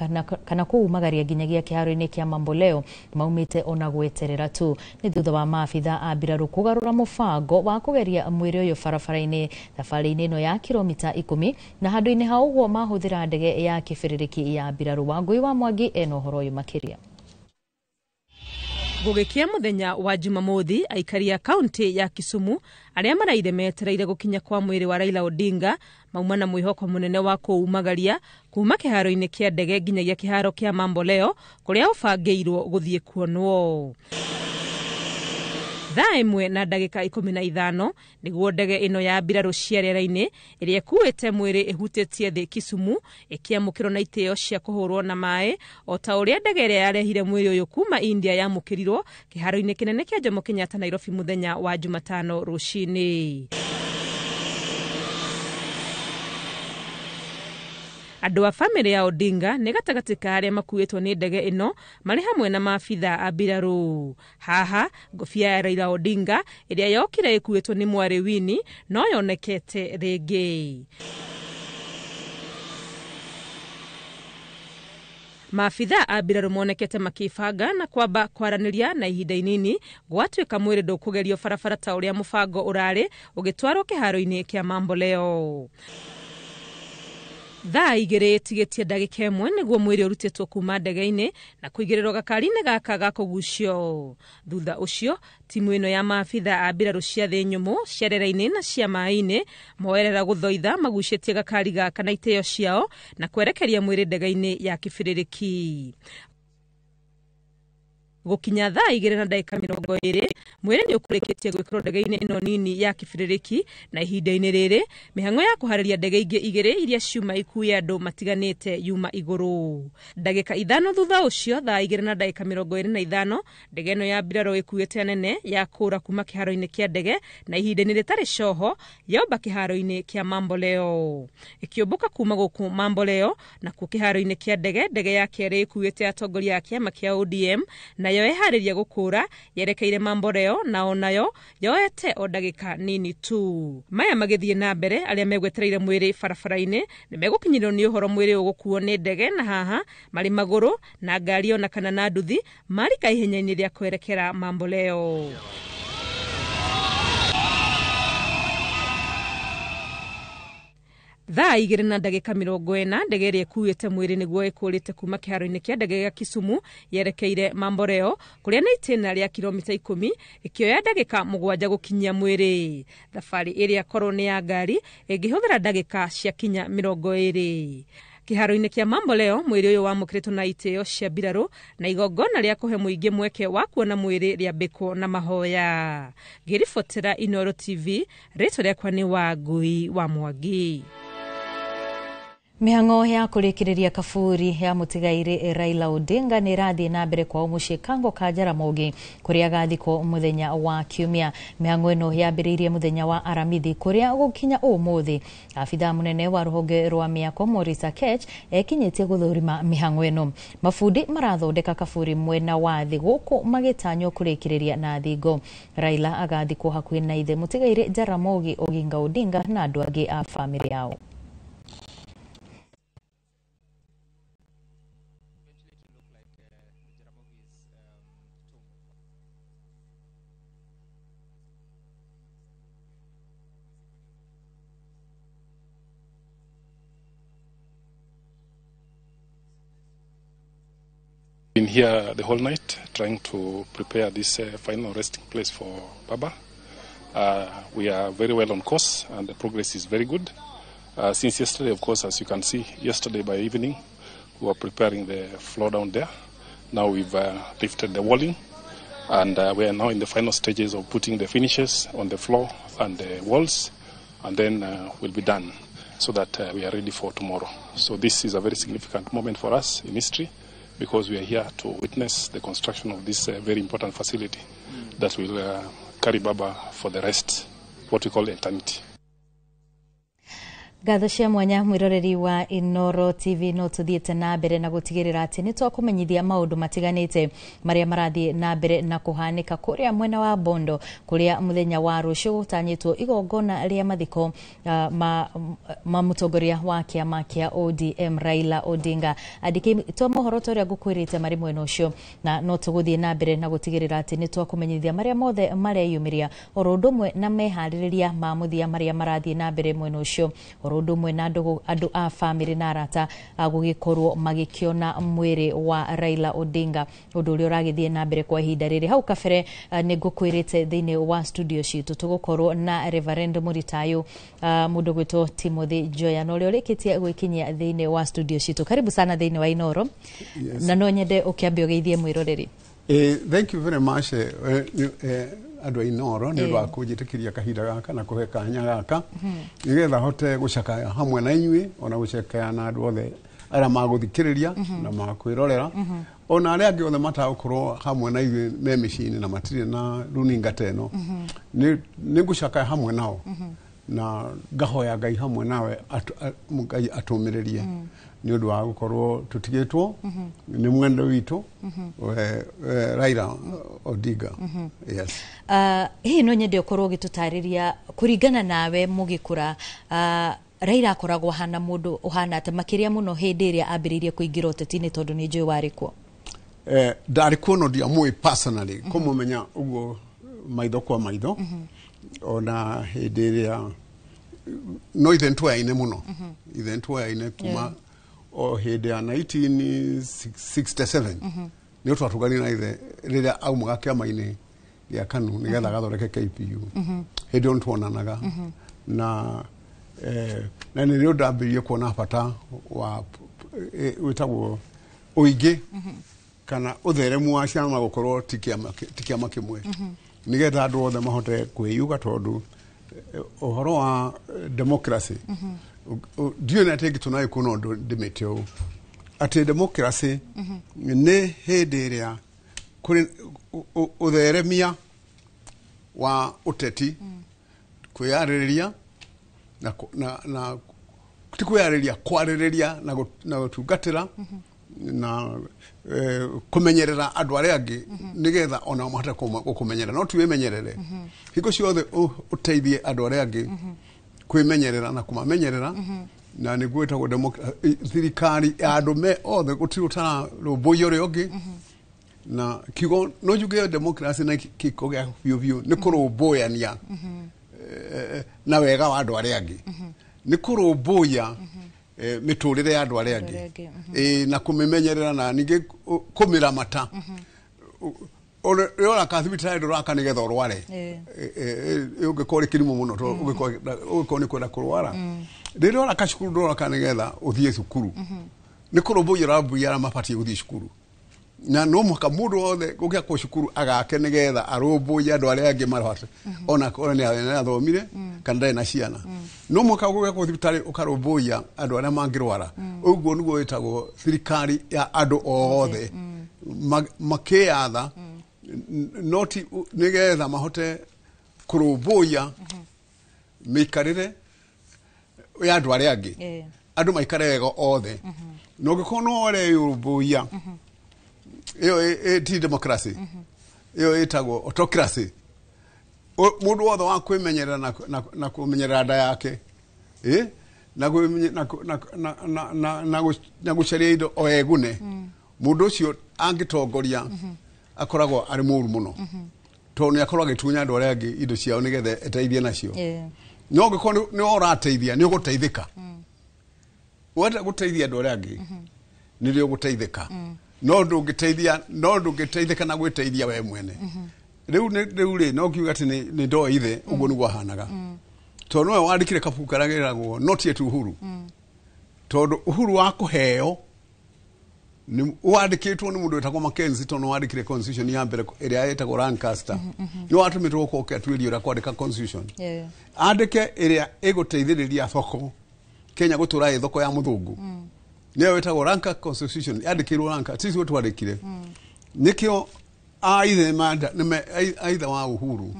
kana kũumagaria nginyagia kĩharo-inĩ kĩa Mamboleo maumĩte ona gweterera tu. Nĩ thutha wa maabitha a mbirarũ kũgarũra mũbango wa kũgeria mwĩrĩ ũyũ barabara-inĩ thabarĩ-inĩ ĩno ya kilomita 10, na handũ-inĩ ha ũguo mahũthĩra ndege ya kĩbĩrĩrĩki ya mbirarũ. Wangũi wa Mwangi ena ũhoro ũyũ makĩria. Gũgĩkĩa mũthenya wa Jumamothi, aikari a kaunti ya Kisumu arĩa maraire metereire gũkinya kwa mwĩrĩ wa Raila Odinga mauma na mwĩhoko mũnene wa kũumagaria kuma kĩharo-inĩ kĩa ndege nginyagia kĩharo kĩa Mamboleo kũrĩa ũbangĩirwo gũthiĩ kuonwo. Thaa 1:15 nĩguo ndege ĩno ya mbirarũ cia rĩera-inĩ ĩrĩa ĩkuĩte mwĩrĩ ĩhutĩtie thĩ Kisumu ĩkĩamũkĩrwo na itĩo cia kũhũrwo na maĩ, o ta ũrĩa ndege ĩrĩa yarehire mwĩrĩ ũyũ kuma India yamũkĩrirwo kĩharo-inĩ kĩnene kĩa Jomo Kenyatta Nairobi mũthenya wa Jumatano rũcinĩ. Andũ a bamĩrĩ ya Odinga nĩ gatagatĩ ka arĩa makuĩtwo nĩ ndege ĩno marĩ hamwe na maabitha a mbirarũ. Haha ngobia ya Raila Odinga ĩrĩa yokire ĩkuĩtwo nĩ mwarĩ Winnie no yonekete rĩngĩ. Maabitha a mbirarũ monekete makĩbanga na kwamba kwaranĩria, na ihinda inini gwatuĩka mwĩrĩ ndũkũgerio barabara ta ũrĩa mũbango ũrarĩ, ũgĩtwarwo kĩharo-inĩ kĩa Mamboleo. Thaa 1:51 nĩguo mwĩrĩ ũrutĩtwo kuma ndege-inĩ na kũigĩrĩrwo gakari-inĩ gaka ga kũgucio. Thutha ũcio timu ĩno ya maabitha a mbirarũ cia thĩ nyũmũ, cia rĩera-inĩ na cia maĩ-inĩ moerera gũthoitha magucĩtie gakari gaka na itĩo ciao na kwerekeria mwĩrĩ ndege-inĩ ya kĩbĩrĩrĩki. Gũkinya thaa 2:20 mwĩrĩ nĩ ũkũrĩkĩtie gwĩkĩrwo ndege-inĩ ĩno nini ya kĩbĩrĩrĩki, na ihinda-inĩ rĩrĩ mĩhang'o ya kũharĩria ndege ingĩ igĩrĩ iria ciuma ikuue andũ matiganĩte yuma igũrũ. Ndagĩka 5 thutha ũcio, thaa 2:25, ndege ĩno ya mbirarũ ĩkuĩte anene ya kũra kuma kĩharo-inĩ kĩa ndege, na ihinda-inĩ rĩtarĩ coho yomba kĩharo-inĩ kĩa Mamboleo. Ĩkĩũmbũka kuma gũkũ Mamboleo nakuo kĩharo-inĩ kĩa ndege, ndege ya kerĩ ĩkuĩte atongoria a kĩama kĩa ODM nayo ĩharĩria gũkũra yerekeire Mamboleo, na onayo yoete o ndagĩka nini tu. Maya magĩthiĩ na mbere, arĩa megwetereire mwĩrĩ barabara-inĩ nĩ megũkinyĩrwo nĩ ũhoro mwĩrĩ ũgũkuo nĩ ndege, na haha marĩ magũrũ na ngari ona kana na nduthi marika ihenya-inĩ rĩa kwerekera Mamboleo. Thaa 2:40 ndege ĩrĩa ĩkuĩte mwĩrĩ nĩguo ĩkũrĩte kuma kĩharo-inĩ kĩa ndege gĩa Kisumu yerekeire Mamboleo kũrĩa nĩ itĩna rĩa kilomita 10, ĩkĩoya ndagĩka 7 gũkinyia mwĩrĩ. Thabarĩ ĩrĩa korwo nĩ ya ngari ĩngĩhũthĩra ndagĩka cia kinya 20. Kĩharo-inĩ kĩa Mamboleo mwĩrĩ ũyũ wamũkĩrĩtwo na itĩo cia mbirarũ, na igongona rĩa kũhe mũingĩ mweke wa kuona mwĩrĩ rĩambĩkwo na mahoya. Ngĩribotera Inooro TV, rĩtwa rĩakwa nĩ Wangui wa Mwangi. Mĩhang'o ya kũrĩkĩrĩria kaburi ya mũtigairĩ Raila Odinga nĩ ĩrathiĩ na mbere kwao mũciĩ Kango ka Jaramogi kũrĩa agathikwo mũthenya wa Kiumia. Mĩhang'o ĩno yambĩrĩirie mũthenya wa Aramithi, kũrĩa gũkinya ũmũthĩ abithaa mũnene wa rũhonge rwa mĩako Maurice Akech ekinyĩtie gũthũrima mĩhang'o ĩno. Mabundi marathondeka kaburi mwena wa thĩ gũkũ magĩtanywo kũrĩkĩrĩria na thingo. Raila agathikwo hakuhĩ na ithe mũtigairĩ Jaramogi Oginga Odinga na andũ angĩ a bamĩrĩ yao. here the whole night trying to prepare this final resting place for Baba. We are very well on course and the progress is very good. Since yesterday, of course, as you can see, yesterday by evening, we were preparing the floor down there. Now we've lifted the walling and we are now in the final stages of putting the finishes on the floor and the walls, and then we'll be done so that we are ready for tomorrow. So this is a very significant moment for us in history, because we are here to witness the construction of this very important facility that will carry Baba for the rest, what we call eternity. Ngatho cia mwanya mwiroreri wa Inoro TV no tuthiete na mbere na gutigirira ati ni twakumenyithia maundu matiganite maria marathie na mbere na kuhanika kuria mwena wa Bondo kuria muthenya wa rucio gutanyitwo igongona ria mathiko ma mutongoria wa kiama kia ODM Raila Odinga. Andiki twa mohoro toria ngukwirite mari mwena ucio na no tuguthie na mbere na gutigirira ati ni twakumenyithia maria mothe mareyumiria oro undu umwe na mehaririria ma muthia maria marathie na mbere mwena ucio oro undu umwe na andu a family na arata gugikorwo magikiona mwiri wa Raila Odinga undu uria uragithie na mbere kwa ihinda riri. Hau kabere ni ngukwirite thiini wa studio citu tugukorwo na Reverend Muritayo mundu gwitwo Timothy Joya na uria urikitie gwikinyia thiini wa studio citu. Karibu sana thiini wa Inoro. Yes. Na no nyende ukiambia ugeithie mwiroreri. Thank you very much andå a Inoro nä å ndå wa kå njä tä kä ria kahinda gaka na kå he kanya gaka nä getha hote gå cakaya hamwe na inyuä ona gå cakaya na andå othe arĩa magå thikä rä ria na makwä rorera ona arĩa angĩ othe matagå korwo hamwe na ithuĩ me mĩciĩ-inĩ na matirĩ na runinga ta ĩno nĩ ngå cakaya hamwe nao na ngahoya Ngai hamwe nawe Ngai atũmĩrĩrie nĩ ũndũ wa gũkorwo tũtigĩtwo nĩ mwendo witũ Raila Odinga. Yes. Hihi no nyende ũkorwo ũgĩtũtarĩria kũringana nawe mũgĩkũra Raila akoragwo ahana mũndũ ũhana atĩa makĩria mũno hĩndĩ ĩrĩa ambĩrĩirie kũingĩra ũteti-inĩ tondũ nĩ njũĩ warĩ kuo? Ndarĩ kuo no ndiamũĩ personally kũmũmenya ũguo maitho kwa maitho ona hĩndĩ ĩrĩa no ithe nĩtwoyaine mũno ithe nĩtwoyaine kuma o hĩndĩ ya 1967 nĩ twatũganire na ithe rĩrĩa aumaga kĩama-inĩ gĩa KANU nĩgetha agathondeke KPU. Hĩndĩ ĩyo nĩtuonanaga na na nĩrĩo ndambĩrĩirie kuona bata wa wĩtagwo ũingĩ kana ũtheremu wa ciama gũkorwo ti kĩama kĩmwe nĩgetha andũ othe mahote kwĩyuga tondũ ũhoro wa democracy ndiũĩ na atĩ ngĩtũna gĩkũ no ndĩmĩte ũũ atĩ democracy nĩ hĩndĩ ĩrĩa kũrĩ ũtheremia wa ũteti kwĩyarĩrĩria na ti kwĩyarĩrĩria kwarĩrĩria na gũtungatĩra na kũmenyerera andũ arĩa angĩ nĩgetha onao mahote gũkũmenyerera no ti wĩmenyerere hingo ciothe ũteithie andũ arĩa angĩ kwĩmenyerera na kũmamenyerera na nĩguo ĩtagwo thirikari ya andũ me othe gũtirĩ ũtararũmbũiya ũrĩa ũngĩ na kiugo no njuge democracy na kĩko gĩa biũ biũ nĩ kũrũmbũyania na wega wa andũ arĩa angĩ nĩ kũrũmbũiya mĩtũrĩre ya andũ arĩa angĩ na kũmĩmenyerera na ningĩ kũmĩramata ũrĩa ũraka thibitarĩ ndũraka nĩgetha ũrware ũngĩkorwo ũrĩ kĩrimũ mũno ũngĩkorwo nĩ kwenda kũrwara rĩrĩa ũraka cukuru ndũraka nĩgetha ũthiĩ cukuru nĩ kũrũmbũiya ũrarũmbũiya arĩa mabatiĩ gũthiĩ cukuru na no mũhaka mũndũ wothe gũgĩakwo cukuru agake nĩgetha arũmbũiye andũ arĩa angĩ marwate ona korwo nĩ athomire kana ndarĩ na ciana no mũhaka gũgĩakwo thibitarĩ ũkarũmbũiya andũ arĩa mangĩrwara ũguo nĩguo wĩtagwo thirikari ya andũ othe makĩyatha no ti nĩgetha mahote kũrũmbũiya mĩikarĩre ya andũ arĩa angĩ andũ maikare wega othe na ũngĩkorwo no ũreyũmbũiya ĩyo ti democracy ĩyo ĩtagwo autocracy mũndũ wothe wa kwĩmenyerera na kũmenyerera nda yake na gũcaria indo o egune mũndũ ũcio angĩtongoria akoragwo arĩ mũru mũno tondũ nĩ akoragwo agĩtunya andũ arĩa angĩ indo ciao nĩgetha eteithie nacio no ũngĩkorwo nĩ ũrateithia nĩ ũgũteithĩka wenda gũteithia andũ arĩa angĩ nĩrĩo ũgũteithĩka No ndũngĩteithia, no ndũngĩteithĩka na gwĩteithia we mwene. Rĩu rĩu rĩ, no ngiuga atĩ nĩ ndoĩ ithe ũguo nĩguo ahanaga, tondũ nowe wandĩkire kabuku karĩa geragwo Not Yet Uhuru, tondũ uhuru wa kũheo nĩ wandĩkĩtwo nĩ mũndũ wĩtagwo Mackenzie, tondũ wandĩkire constitution ya mbere ĩrĩa ĩtagwo Lancaster. Nĩ watũmĩtwo gũka ũkĩatuĩria ũrĩa kwandĩka constitution, andĩke ĩrĩa ĩgũteithĩrĩria thoko Kenya gũtũra ĩ thoko ya mũthũngũ. Nĩyo ĩtagwo Lancaster constitution, yandĩkĩirwo Lancaster, tiguo twandĩkire. Nĩkĩo aithe aithe wa Uhuru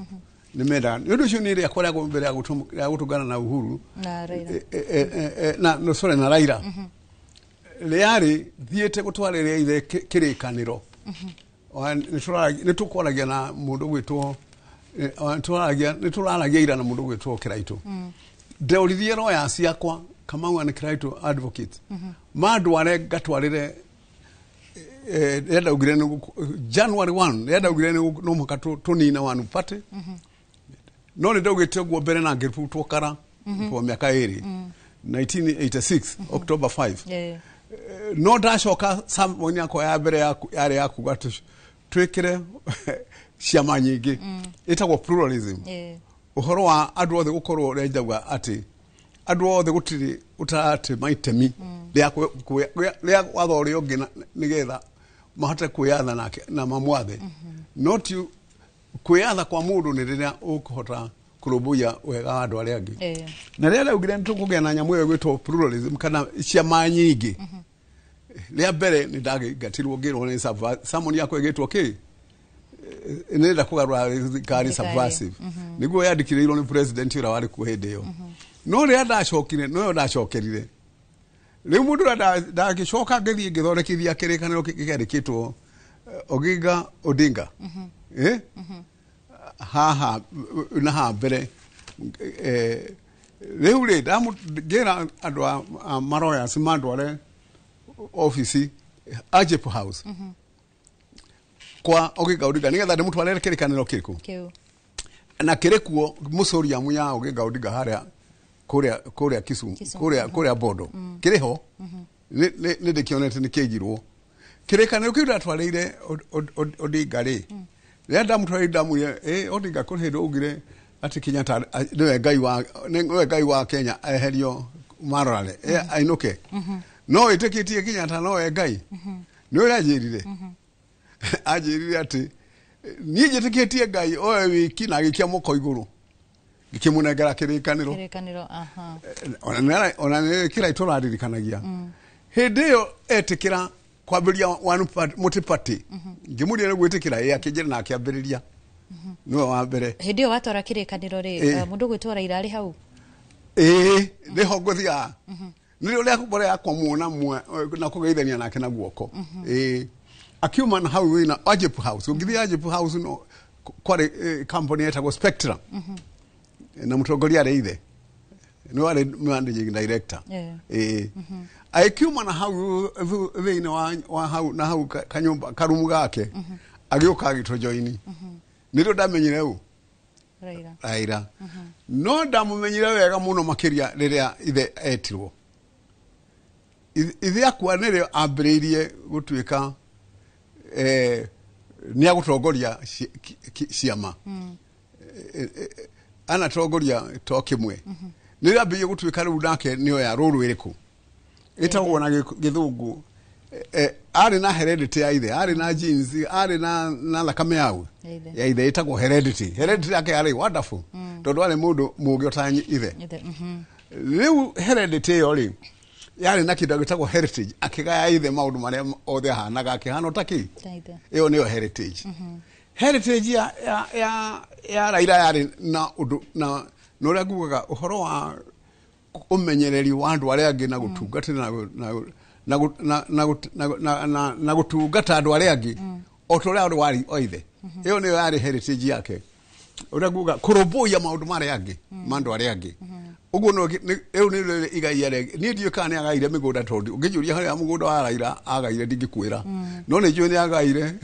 nĩ mendaga. Nĩ ũndũ ũcio nĩ rĩakwa rĩa mbere rĩa gũtũngana na Uhuru na Raila. Na no, sorry, na Raila, rĩarĩ thiĩte gũtwarĩria ithe kĩrĩkanĩro. Nĩ tũkwaragia na mũndũ gwĩtwo nĩ tũraragia ira na mũndũ gwĩtwo Kĩraitũ. Ndeũririe lawyers ciakwa, Kamau and Kĩraitũ advocate, mandware ngatwarĩre rĩrĩa ndaugire January 1, rĩrĩa ndaugire no mũhaka tũnine one party. No nĩ ndaugĩte ũguo mbere na ngĩrutwo kara for mĩaka 2, 1986 October 5. No ndacoka sermon yakwa ya mbere yarĩ ya kuga twĩkĩre ciama nyingĩ, ĩtagwo pluralism, ũhoro wa andũ othe gũkorwo, ũrĩa njauga atĩ andũ othe gũtirĩ ũtaratema itemi rĩa rĩa watho ũrĩa ũngĩ, nĩgetha mahote kwĩyatha nake na mamwathe. No ti kwĩyatha kwa mũndũ nĩ rĩrĩa ũkũhota kũrũmbũiya wega wa andũ arĩa angĩ. Na rĩrĩa ndaugire nĩ tũkũgĩa na nyamũ ĩyo ĩgwĩtwo pluralism kana ciama nyingĩ, rĩa mbere nĩ ndagĩingatirwo ngĩrwo nĩ sermon yakwa ĩgĩtwo kĩ nĩrenda kũgarũra thirikari Thirikari. Subversive nĩguo yandĩkĩrĩirwo nĩ president ũrĩa warĩ kuo hĩndĩ ĩyo. No rĩrĩa ndacokire, noyo ndacokerire rĩu mũndũ ũrĩa ndagĩcoka ngĩthiĩ ngĩthondekithia kĩrĩkanĩro kĩandĩkĩtwo Oginga Odinga. Haha na haha mbere, rĩu rĩ ngĩra andũ a maroyas mandware ofici Agip House kwa Oginga Odinga nĩgetha ndĩmũtwarĩre kĩrĩkanĩro kĩrĩkũ Kĩu. Na kĩrĩ kuo mũcoriamu ya Oginga Odinga harĩa kũrĩa Kisumu, Kisumu. Kũrĩa Bondo kĩrĩ ho. Nĩ ndĩkĩonete nĩ kĩigirwo kĩrĩkanĩro kĩu ndatwarĩire Odinga rĩ. Rĩrĩa ndamũtwarĩire, ndamwĩrire, "Ĩ Odinga, kũrĩ hĩndĩ augire atĩ Kenyatta nĩwe Ngai wa Kenya, eherio marorare, ainũke, no ĩtĩkĩtie Kenyatta nowe Ngai." Nĩ ũrĩa anjĩrire, anjĩrire atĩ niĩ njĩtĩkĩtie Ngai oe wiki, na agĩikia moko igũrũ ngĩkĩmũnengera kĩrĩkanĩro. Kĩrĩkanĩro, aha. Ona nĩ kĩraitũ ũraririkanagia hĩndĩ ĩyo etĩkĩra kwambĩrĩria one multi party. Ngĩmũria nĩ gwĩtĩkĩra, ĩ, akĩnjĩra na akĩambĩrĩria nĩwe wa mbere. Hĩndĩ ĩyo watwara kĩrĩkanĩro rĩ, mũndũ gwĩtwo Raila arĩ hau? Ĩĩ, nĩho ngũthiaga, nĩrĩo rĩa mbere yakwa muona na kũgeithania nake na guoko. Ĩĩ, akiuma na hau wĩna Agip House. Ũngĩthiĩ Agip House, no kwarĩ company yetagwo Spectrum, na mũtongoria arĩ ithe, nĩ warĩ managing director. Ĩĩ, agĩkiuma na hau thĩinĩ wa hau na hau kanyũmba karumu gake, agĩũka agĩtũjoini. Nĩrĩo ndamenyire ũ Raila. Raila. No ndamũmenyire wega mũno makĩria rĩrĩa ithe etirwo. Ithe akua nĩrĩo ambĩrĩirie gũtuĩka nĩ agũtongoria ciama. Anatongoria to kĩmwe, nĩrĩo ambĩrĩirie gũtuĩka rĩu nake nĩoya rũrũ ĩrĩkũ ĩtagwo na gĩthũngũ, arĩ na heredity ya ithe, arĩ na genes, arĩ na thakame yau Ya ithe. ya ithe, ĩtagwo heredity. Heredity yake yarĩ wonderful tondũ arĩ mũndũ mũũgĩ o ta ithe. Ithe. Rĩu heredity ĩyo rĩ yarĩ na kĩndũ gĩtagwo heritage, akĩgaya ithe maũndũ marĩa othe ahanaga, akĩhana ta kĩ Ta ithe. Ĩyo nĩyo heritage. Heritage ya Raila yarĩ na ũndũ na ũrĩa ngugaga ũhoro wa ũmenyereri wa andũ arĩa angĩ na gũtungatĩra na na na na na na na na na gũtungata andũ arĩa angĩ o ta ũrĩa warĩ o ithe. Ĩyo nĩyo yarĩ heritage yake, ũrĩa nguga kũrũmbũiya maũndũ marĩa angĩ ma andũ arĩa angĩ. Ũguo no rĩu nĩ igai arĩa niĩ ndiũĩ kana nĩ agaire mĩgũnda, tondũ ũngĩnjũria harĩa mũgũnda wa Raila agaire ndingĩkwĩra, no nĩ njũĩ nĩ agaire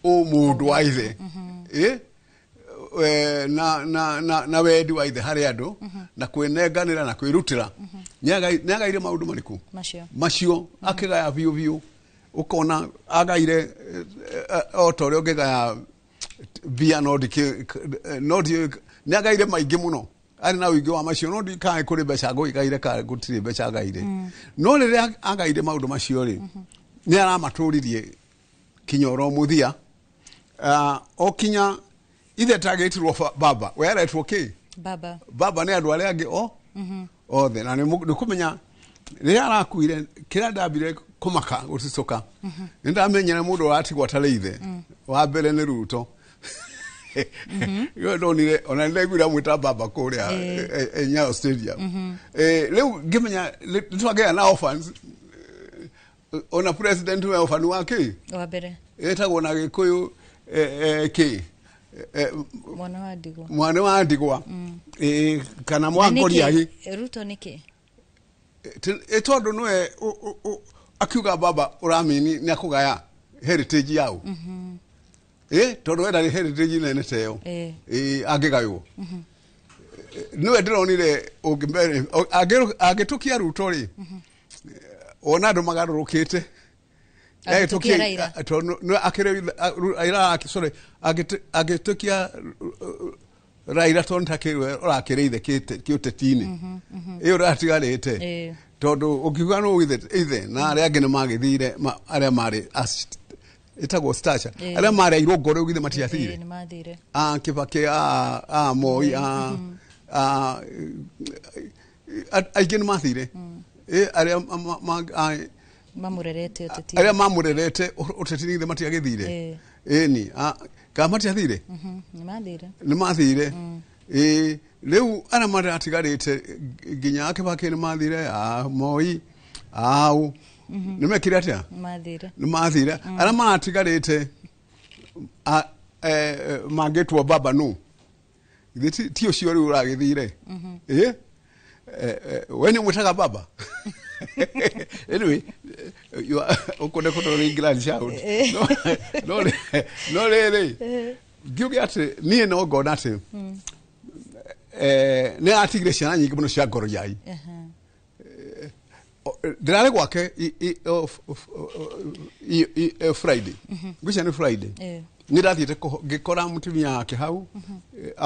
ũmũndũ wa ithe. na wendi wa ithe harĩ andũ na kwĩnenganĩra na kwĩrutĩra. Nĩ agaire maũndũ marĩkũ? Macio. Macio akĩgaya biũ biũ, ũkona agaire o ta ũrĩa ũngĩgaya mbia, no ndikĩ no nĩ agaire maingĩ mũno, arĩ na ũingĩ wa macio, no ndikae kũrĩ mbeca ngũgĩgaire kana gũtirĩ mbeca agaire. No rĩrĩa agaire maũndũ macio rĩ, nĩ aramatũririe kinya oro mũthia. O kinya ithe tagĩtirwo baba, we aretwo kĩ? Baba. Baba nĩ andũ arĩa angĩ o othe. Na nĩ kũmenya rĩrĩa arakuire, kĩrĩa ndambire kũmaka gũcicũka, nĩ ndamenyere mũndũ ũratigwo atarĩ ithe wa mbere nĩ Ruto. Ĩyo ndonire ona nĩ ndaiguire amwĩta baba kũrĩa Nyayo Stadium. Rĩu ngĩmenya nĩ twagĩa na orphans. Ona president we orphan wa kĩ? Wa mbere. Ĩtagwo na Gĩkũyũ kĩ? Mwana wa ndigwa. Mwana wa ndigwa. Kana mwangoriai. Ruto nĩkĩ? Tondũ nĩwe akiuga baba ũramini nĩ akũgaya heritage yao. Tondũ we ndarĩ heritage nene ta ĩyo. Angĩgaywo nĩwe ndĩronire ũngĩmbere angĩtũkia Ruto rĩ, ona andũ magarũrũkĩte. Angĩtũkia Raila. Tondũ nĩwe akĩrĩ Raila, sorry, angĩtũkia Raila tondũ takĩrĩ ũrakĩrĩ ithe kĩũteti-inĩ ĩyo ũratigarĩte, tondũ ũngiuga no ithe na arĩa angĩ nĩ magĩthire, arĩa marĩ ĩtagwo stature, arĩa marĩ airũ ngoro rĩu githĩ matiathire? Nĩ mathire. A Kibaki, a Moi, a aingĩ nĩ mathire. Arĩa mamũrerete ũteti. Arĩa mamũrerete ũteti-inĩ githĩ matiagĩthire? Ĩni kana matiathire? Nĩ mathire. Nĩ mathire. Ĩ rĩu arĩa maratigarĩte nginya Kibaki nĩ mathire, a Moi au nĩ mekire atĩa? Nĩ mathire. Nĩ mathire. Arĩa maratigarĩte mangĩtwo baba no githĩ ti ũcio rĩu ũragĩthire? Ĩ we nĩ ũmwĩtaga baba? Anyway, you are ũkũnde kũndũ glad shout. No rĩrĩ, ngiuge atĩ niĩ no ngona atĩ nĩ atigire ciana nyingĩ mũno cia ngoro yai. Ndĩrarĩ gwake Friday, ngwĩciria nĩ Friday. Nĩ ndathiĩte ngĩkora mũtumia wake hau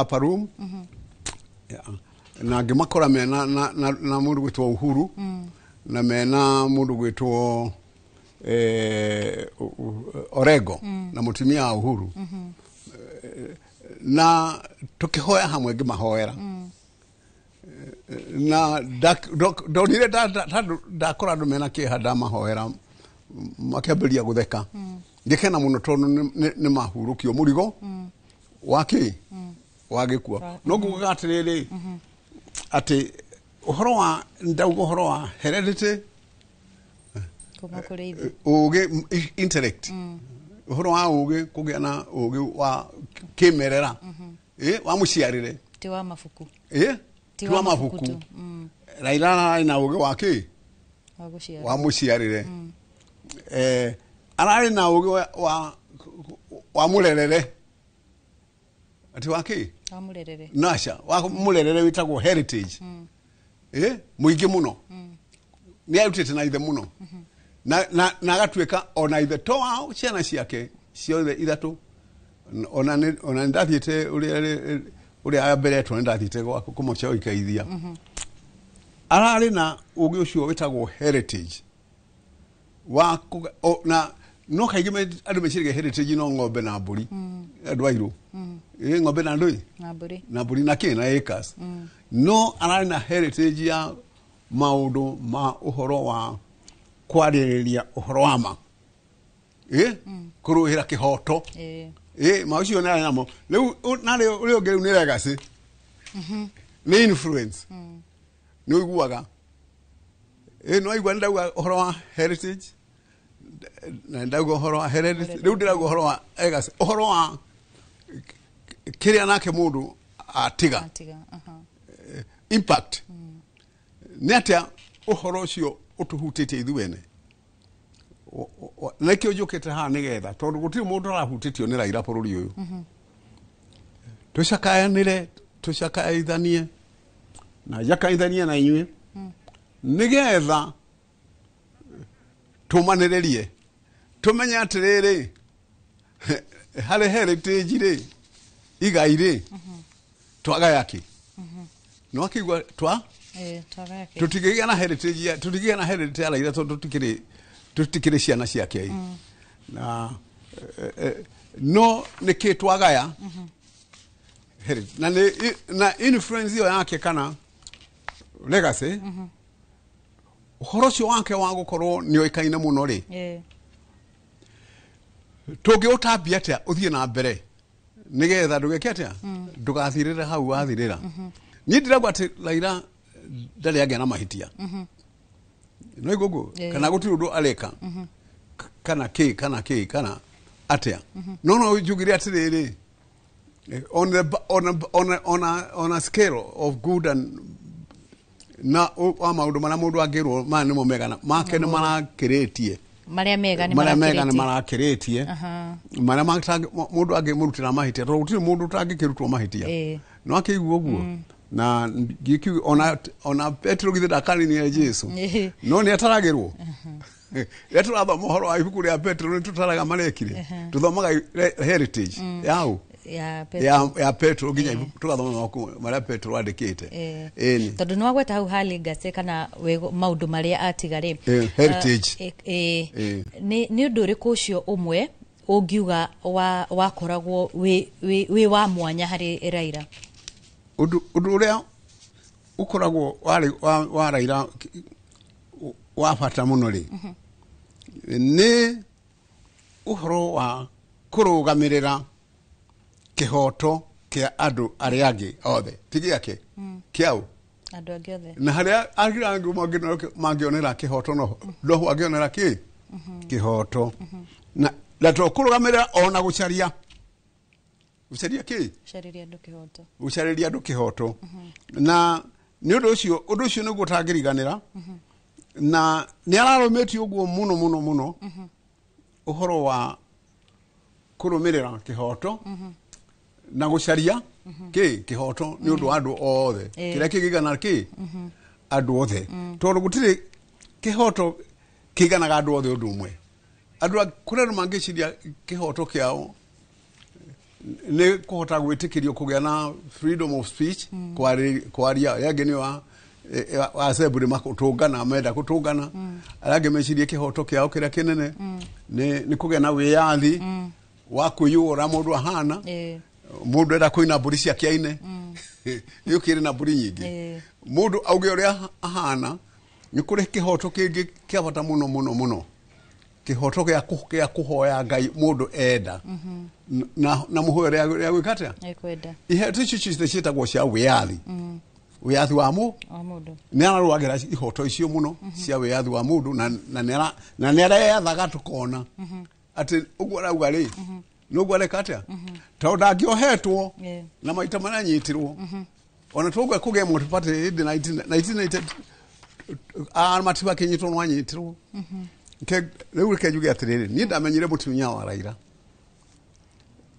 upper room. Yeah. Na ngĩmakora mena na mũndũ gwĩtwo Uhuru na mena mũndũ gwĩtwo Orengo na mũtumia wa Uhuru, na tũkĩhoya hamwe, ngĩmahoera, na ndonire ndakora andũ mena kĩeha, ndamahoera makĩambĩrĩria gũtheka, ngĩkena mũno tondũ nĩ mahurũkio mũrigo wa kĩ wa gĩkuo. No ngugaga atĩrĩrĩ, atĩ ũhoro wa ndauga ũhoro wa heredity, kuma kũrĩ ithe. Ũgĩ, intellect, ũhoro wa ũgĩ, kũgĩa na ũgĩ wa kĩmerera, wa mũciarĩre. Ti wa mabuku. Ti wa mabuku tu. Raila ararĩ na ũgĩ wa kĩ? Wa gũciara. Wa mũciarĩre. Ararĩ na ũgĩ wa mũrerere, atĩ wa kĩ? Wa mũrerere. Naca wa mũrerere wĩtagwo heritage, mũingĩ mũno. Nĩ arutĩte na ithe mũno na agatuĩka ona ithe to wao ciana ciake ciothe ithatũ. Ona nĩ ndathiĩte ũrĩa amberetwo, nĩ ndathiĩte gwake kũmũcoikeithia. Ararĩ na ũgĩ ũcio wĩtagwo heritage wa na no kaingĩ andũ meciragia heritage no ng'ombe na mbũri, andũ airũ. Ng'ombe na ndũĩ? Na mbũri. Na mbũri na kĩ na acres. No ararĩ na heritage ya maũndũ ma ũhoro wa kwarĩrĩria ũhoro wa ma, kũrũĩra kĩhoto. Ma ũcio nĩ arĩ namo rĩu. Narĩ ũrĩa ũngĩ rĩu nĩ legacy, nĩ influence. Nĩ ũiguaga, no aigua nĩ ndauga ũhoro wa heritage na ndauga ũhoro wa heritage, rĩu ndĩrauga ũhoro wa legacy, ũhoro wa kĩrĩa nake mũndũ atiga. Atiga, aha. Impact nĩ atĩa ũhoro ũcio ũtũhutĩtie ithuĩ ene. Nĩkĩo njũkĩte haha nĩgetha, tondũ gũtirĩ mũndũ arahutĩtio nĩ Raila bũrũri ũyũ. Tũcakayanĩre, tũcakaithanie na njakaithanie na inyuĩ, nĩgetha tũmanĩrĩrie, tũmenye atĩrĩrĩ, harĩ heritage rĩ, igai rĩ, twagaya kĩ? Nĩ wakĩigua twa Twagaya kĩ? Tũtingĩgĩa na heritage tũtingĩgĩa na heritage ya Raila tondũ tũtikĩrĩ ciana ciake. Na no nĩkĩ twagaya heritage na nĩ na influence ĩyo yake kana legacy, ũhoro ũcio wake wa gũkorwo nĩ oĩkaine mũno rĩ, tũngĩũtambia atĩa ũthiĩ na mbere nĩgetha ndũgeke atĩa, ndũgathirĩre hau wathirĩra? Niĩ ndirauga atĩ Raila ndarĩ agĩa na mahĩtia, no iguo ũguo, kana gũtirĩ ũndũ areka, kana kĩ, kana kĩ, kana atĩa, no njugire atĩrĩrĩ, on the on a, on a, on a, on a scale of good and na wa maũndũ marĩa mũndũ angĩrwo maya nĩmo mega make nĩ marakĩrĩtie. Marĩa mega nĩ Marĩa mega nĩ marakĩrĩtie. Marakĩrĩtie marĩa mũndũ angĩmũrutĩra mahĩtia, tondũ gũtirĩ mũndũ ũtangĩkĩrutwo mahĩtia. No akĩigua ũguo na ngĩkiuga ona Petero githĩ ndakaninire Jesu? No nĩ ataragĩrwo. Rĩrĩa tũrathoma ũhoro wa ibuku rĩa Petero, nĩ tũtaraga marekire, tũthomaga heritage yau ya Petero. Ya Petero nginya ibuku tũgathoma mabuku marĩa Petero andĩkĩte. Ĩni. Tondũ nĩ wagweta hau ha legacy kana maũndũ marĩa atiga rĩ. Heritage. Nĩ ũndũ ũrĩkũ ũcio ũmwe ũngiuga wakoragwo wĩ wa mwanya harĩ Raila? Ũndũ ũrĩa ũkoragwo warĩ wa Raila wa bata mũno rĩ, nĩ ũhoro wa kũrũgamĩrĩra kĩhoto kĩa andũ arĩa angĩ othe, ti gĩake, kĩau andũ angĩ othe. Na harĩa arĩa angĩ mangĩonera kĩhoto, no noho angĩonera kĩ kĩhoto, na to kũrũgamĩrĩra, ona gũcaria kĩ? Gũcarĩria andũ kĩhoto. Gũcarĩria andũ kĩhoto. Na nĩ ũndũ ũcio, ũndũ ũcio nĩguo ũtangĩriganĩra, na nĩ ararũmĩtie ũguo mũno mũno mũno, ũhoro wa kũrũmĩrĩra kĩhoto na gũcaria kĩ kĩhoto nĩ ũndũ wa andũ othe, kĩrĩa kĩngĩigana kĩ andũ othe, tondũ gũtirĩ kĩhoto kĩiganaga andũ othe ũndũ ũmwe. Andũ kũrĩ andũ mangĩciria kĩhoto kĩao nĩ kũhota gwĩtĩkĩrio kũgĩa na freedom of speech, kwaria. Arĩa angĩ nĩ wa assembly, makũtũngana, menda kũtũngana. Arĩa angĩ mecirie kĩhoto kĩao kĩrĩa kĩnene nĩ kũgĩa na wĩyathi wa kwĩyũra mũndũ ahana. Mũndũ enda kũina mbũri ciake aine, yũkĩrĩ na mbũri nyingĩ. Mũndũ auge ũrĩa ahana. Nĩ kũrĩ kĩhoto kĩngĩ kĩa bata mũno mũno mũno, kĩhoto gĩa kũhoya Ngai mũndũ enda na mũhoyo rĩa gwĩka atĩa? Ekwenda. Ihoto icio ciothe ciĩtagwo cia wĩyathi, wĩyathi wa wa mũndũ. Nĩ ararũagĩra ihoto icio mũno cia wĩyathi wa mũndũ, na nĩ areyathaga tũkona atĩ ũguo arauga rĩ, nĩguo areka atĩa, tondũ ndangĩohetwo na maita marĩa anyitirwo. Ona tũgwe kũgĩa multi-party hĩndĩ 1990, matiba akĩnyitwo, no anyitirwo. Rĩu reke njuge atĩrĩrĩ, niĩ ndamenyire mũtumia wa Raila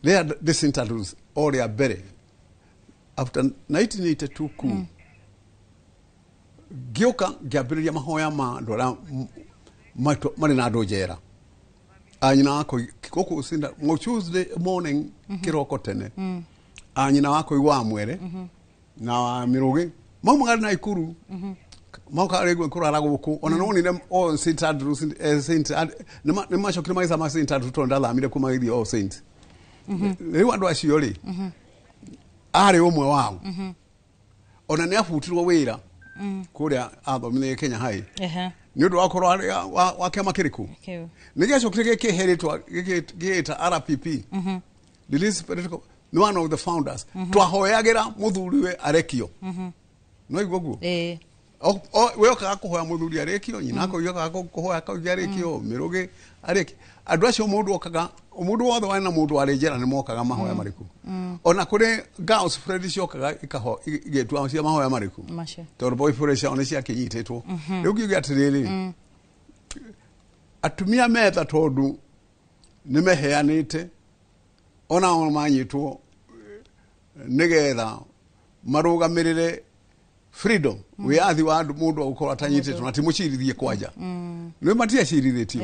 rĩrĩa ndĩ St Andrews o rĩa mbere after 1982 ku ngĩũka ngĩambĩrĩria mahoya ma andũ arĩa marĩ na andũ njera, anyina wakwa gũkũ Tuesday morning, kĩroko tene, anyina wakwa wa mwere na wa mĩrũgĩ maumaga na ikuru, moka rĩngĩ kũrara gũkũ. Ona nonire o St Andrews, nĩ macokire magĩcama St Andrews tondũ ndathamire kuma gĩthiĩ o Saint. Rĩu andũ acio rĩ, arĩ ũmwe wao. Ona nĩ abutirwo wĩra kũrĩa athomithagia Kenya High nĩ ũndũ wa korwo arĩ wa kĩama kĩrĩkũ. Kĩu. Nĩ gĩacokire gĩkĩhe rĩtwa gĩgĩta RPP, Release Political, nĩ one of the founders. Twahoyagĩra mũthuriwe arekio. No igua guo? Ĩĩ. We okaga kũhoya mũthuri arekio, nyina akoiga kũhoya akauga arekio, mĩrũgĩ arekio. Andũ acio, mũndũ okaga, mũndũ wothe warĩ na mũndũ warĩ njera nĩ mokaga mahoya marĩkũ. Ona kũrĩ girls friend ciokaga ikaho igĩtua cia mahoya marĩkũ? Macio. Tondũ boyfriend ciao nĩ ciakĩnyitĩtwo. Rĩu ngiuge atĩrĩrĩ, atumia metha, tondũ nĩ meheanĩte, ona o manyitwo Nigetha marugamirire freedom wiathi wa andu mundu agukorwo atanyititwo na ti mucirithie kwanja. Ni matiacirithitio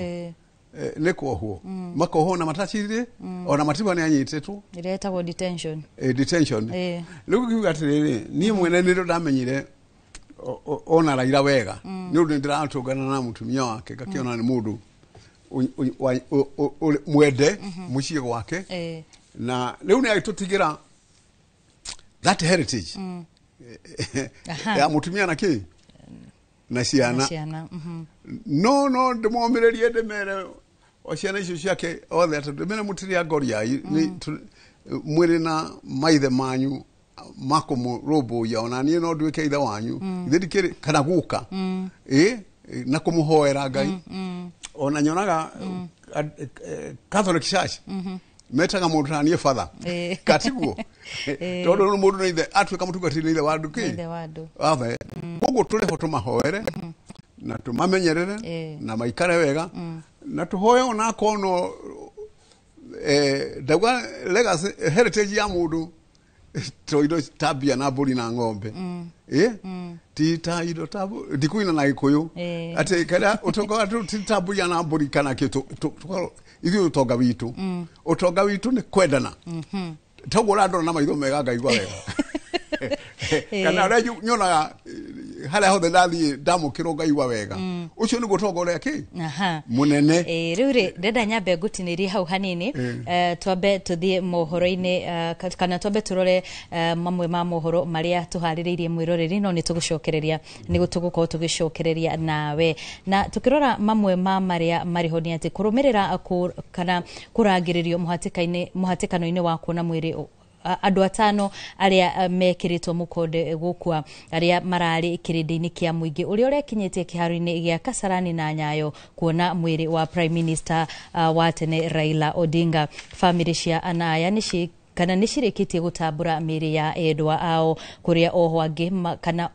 ni kuohwo makohwo na matacirithie ona matiba ni anyititwo ĩrĩa ĩtagwo detention. Detention. Riu ngiuga atiriri, niĩ mwene nĩ ndamenyire ona Raila wega nĩ ũndũ nĩndĩratũngana na mũtumia wake ngakiona nĩ mũndũ mwende mũciĩ gwake na rĩu nĩ agĩtũtigĩra that heritage ya mũtumia na kĩ na ciana. No ndĩmomĩrĩrie ndĩmere o ciana icio ciake othe atĩ ndĩmere mũtirĩ a ngori yai mwĩrĩ na maithe manyu makũmũrũmbũiya ona niĩ no nduĩke ithe wanyu ithe ndikĩrĩ kana guka na kũmũhoera Ngai. Ona nyonaga Catholic Church metaga mũndũ ta niĩ father katiguo tondũ mũndũ nĩ ithe atuĩka mũtungatĩri nĩ ithe wa andũ kĩ othe. Koguo tũrĩ ho tũmahoere na tũmamenyerere na maikare wega na tũhoe onakorwo no ndauga legacy heritage ya mũndũ to indo ta mbia na mbũri na ng'ombe ti ta indo ta ndikuina na Gĩkũyũ atĩ kana ũtonga ti ta mbũri na mbũri kana kĩ ithuĩ ũtonga witũ ũtonga witũ nĩ kwendana toguo ũrandora na maitho mega ngaigua wega kana ũrĩa nyonaga harĩa hothe ndathiĩ ndamũkĩrwo ngaigua wega ũcio nĩguo ũtonga ũrĩa kĩ mũnene. Rĩu rĩ ndenda nyambe ngũtinĩrie hau hanini twambe tũthiĩ mohoro-inĩ kana twambe tũrore mamwe ma mohoro marĩa tũharĩrĩirie mwĩroreri no nĩ tũgũcokereria nĩguo tũgũkorwo tũgĩcokereria nawe na tũkĩrora mamwe ma marĩa marĩ ho nĩ atĩ kũrũmĩrĩra kana kũrangĩrĩrio mũhatĩkano-inĩ wa kuona mwĩrĩ andũ atano arĩa mekĩrĩtwo mũkonde gũkua arĩa mararĩ kĩrĩndĩ-inĩ kĩa mũingĩ ũrĩa ũrekinyĩtie kĩharo-inĩ gĩa Kasarani na Nyayo kuona mwĩrĩ wa Prime Minister wa tene Raila Odinga. Famĩlĩ cia ana aya nĩ kana nĩ cirĩkĩtie gũtambũra mĩĩrĩ ya endwa ao kũrĩa oho angĩ kana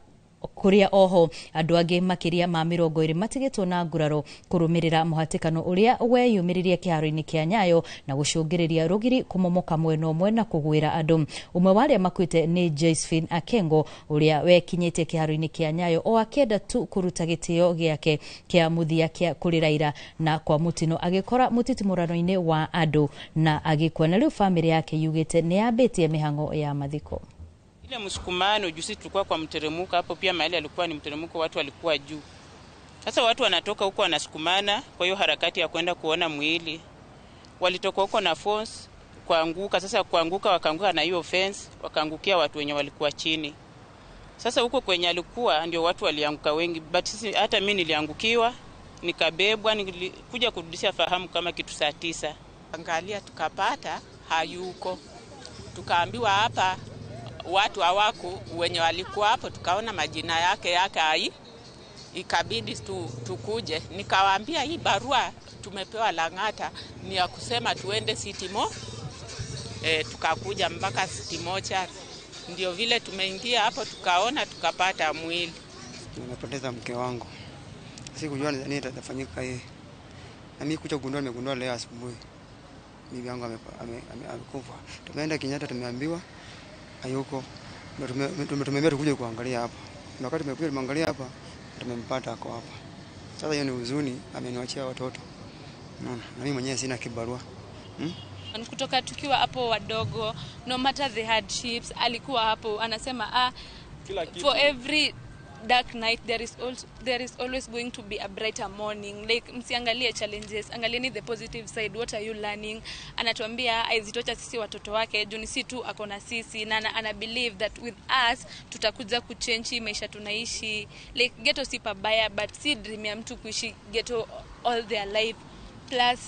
kũrĩa oho andũ angĩ makĩria ma 20 matigĩtwo na nguraro kũrũmĩrĩra mũhatĩkano ũrĩa weyumĩririe kĩharo-inĩ kĩa Nyayo na gũcũngĩrĩria rũgiri kũmomoka mwena ũmwe na kũgwĩra andũ. Ũmwe wa arĩa makuĩte nĩ Josephine Akengo ũrĩa wekinyĩtie kĩharo-inĩ kĩa Nyayo o akĩenda tu kũruta gĩtĩo gĩake kĩa mũthia kĩa kũrĩ Raila na kwa mũtino agĩkora mũtitimũrano-inĩ wa andũ na agĩkua. Na rĩu famĩlĩ yake yugĩte nĩ yambĩtie mĩhang'o ya mathiko. Ile msukumano juu sisi tulikuwa kwa mteremko hapo, pia mahali alikuwa ni mteremko, watu walikuwa juu. Sasa watu wanatoka huko wanasukumana, kwa hiyo harakati ya kwenda kuona mwili. Walitoka huko na force kuanguka, sasa kuanguka wakaanguka na hiyo fence, wakaangukia watu wenye walikuwa chini. Sasa huko kwenye alikuwa ndio watu walianguka wengi, but sisi hata mimi niliangukiwa, nikabebwa, nilikuja kurudisha fahamu kama kitu saa 9. Angalia tukapata hayuko. Tukaambiwa hapa watu hawako wenye walikuwa hapo, tukaona majina yake hai, ikabidi tukuje. Nikawaambia hii barua tumepewa Lang'ata ni ya kusema tuende City Mo. Tukakuja mpaka City Mochari. Ndio vile tumeingia hapo tukaona tukapata mwili. Nimepoteza mke wangu. Sikujua nini itafanyika yeye. Na mimi kuja kugundua, nimegundua leo asubuhi. Bibi yangu amekufa. Tumeenda Kenyatta tumeambiwa hayuko. Tumeambia tukuje kuangalia hapa. Na wakati tumekuja tumeangalia hapa, tumempata ako hapa. Sasa hiyo ni huzuni, ameniachia watoto. Unaona, na mimi mwenyewe sina kibarua. Kutoka tukiwa hapo wadogo, no matter the hardships, alikuwa hapo anasema for every dark night there is always going to be a brighter morning. Like msiangalie challenges, angalieni the positive side, what are you learning? Anatuambia aizitocha sisi watoto wake, juu ni si tu akona sisi na ana believe that with us tutakuja kuchange maisha tunaishi. Like ghetto si pabaya, but si dream ya mtu kuishi ghetto all their life. Plus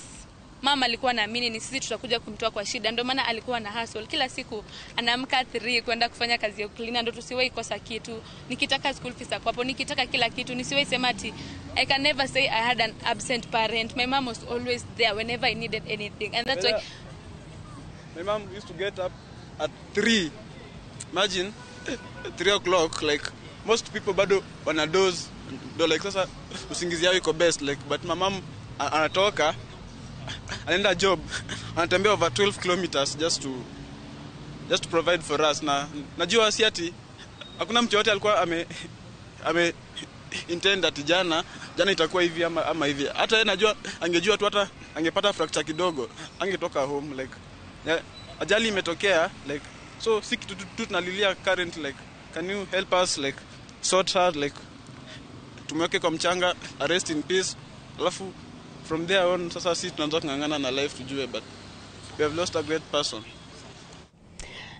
mama alikuwa naamini ni sisi tutakuja kumtoa kwa shida, ndio maana alikuwa na hustle kila siku, anaamka 3 kwenda kufanya kazi ya cleaner ndio tusiwahi kosa kitu. Nikitaka school fees hapo, nikitaka kila kitu, nisiwahi sema ati I can never say I had an absent parent. My mom was always there whenever I needed anything, and that's why my mom used to get up at 3. Imagine 3 o'clock, like most people bado wana doze, ndio like sasa usingizi yao iko best, like but my mom anatoka anaenda job, anatembea over 12 kilometers just to just to provide for us. Na najua si ati hakuna mtu yote alikuwa ame intend ati jana itakuwa hivi ama hivi. Hata yeye najua angejua tu, hata angepata fracture kidogo angetoka home like yeah, ajali imetokea like, so si kitu tu tunalilia current like, can you help us like sort her like tumweke kwa mchanga, rest in peace, alafu from there on sasa sisi tunaanza kungangana na life tujue, but we have lost a great person.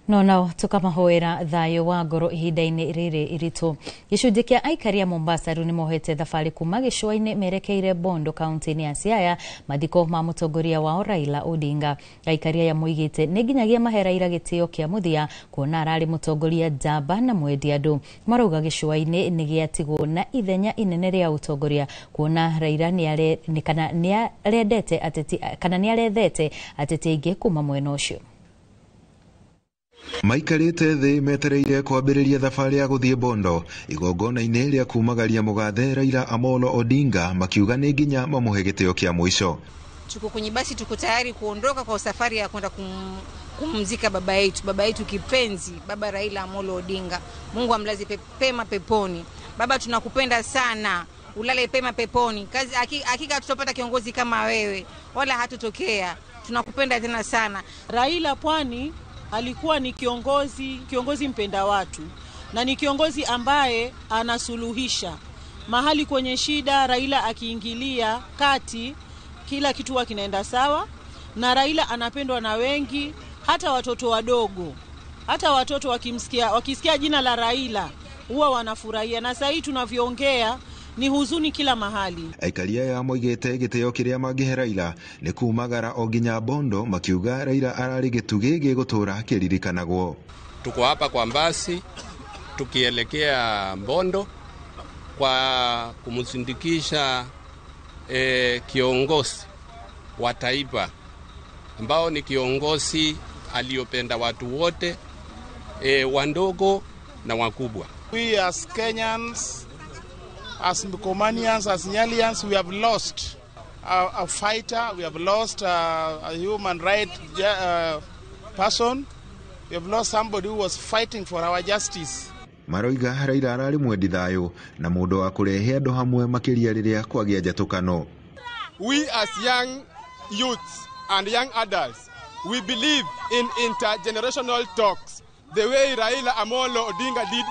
No nao tukamahoera thayo wa ngoro ihinda-inĩ rĩrĩ iritũ. Gĩcunjĩ kĩa aikari a Mombasa rĩu nĩmohete thabarĩ kuma gĩcũa-inĩ merekeire Bondo kaunti-inĩ ya Siaya mathiko ma mũtongoria wao Raila Odinga. Aikari aya moigĩte nĩ nginyagia mahe Raila gĩtĩo kĩa mũthia kuona ararĩ mũtongoria njamba na mwendi andũ. Marauga gĩcũa-inĩ nĩ gĩatigwo na ithenya inene rĩa ũtongoria kuona Raila nĩarendete ateti kana nĩarethete ateti aingĩ kuma mwena ũcio. Maikarĩte thĩ metereire kwambĩrĩria thabarĩ ya gũthiĩ Bondo igongona-inĩ rĩa kumagaria mũgathe Raila Amolo Odinga, makiuga nĩ nginya mamũhe gĩtĩo kĩa mũico. Tuko kwenye basi, tuko tayari kuondoka kwa safari ya kwenda kumzika baba yetu kipenzi, baba Raila Amolo Odinga. Mungu amlaze pema peponi. Baba, tunakupenda sana, ulale pema peponi. Kazi hakika tutapata kiongozi kama wewe, wala hatutokea. Tunakupenda tena sana. Raila Pwani alikuwa ni kiongozi mpenda watu, na ni kiongozi ambaye anasuluhisha mahali kwenye shida. Raila akiingilia kati, kila kitu huwa kinaenda sawa, na Raila anapendwa na wengi, hata watoto wadogo. Hata watoto wakisikia jina la Raila huwa wanafurahia, na sasa tunavyoongea ni huzuni kila mahali. Aikari aya moigĩte gĩtĩo kĩrĩa mangĩhe Raila nĩ kumagara o nginya Bondo, makiuga Raila ararĩ gĩtugĩ gĩgũtũra kĩririkanagwo. Tuko hapa kwa basi tukielekea Bondo kwa kumsindikisha kiongozi wa taifa ambao ni kiongozi aliyopenda watu wote, wandogo na wakubwa. We as Kenyans, as Mkomanians, as Nyalians, we have lost a fighter, we have lost a human right person, we have lost somebody who was fighting for our justice. Maroiga Raila ararĩ mwendi thayũ na mũndũ wa kũrehe andũ hamwe makĩria rĩrĩa kwagĩa njatũkano. We as young youths and young adults, we believe in intergenerational talks, the way Raila Amolo Odinga did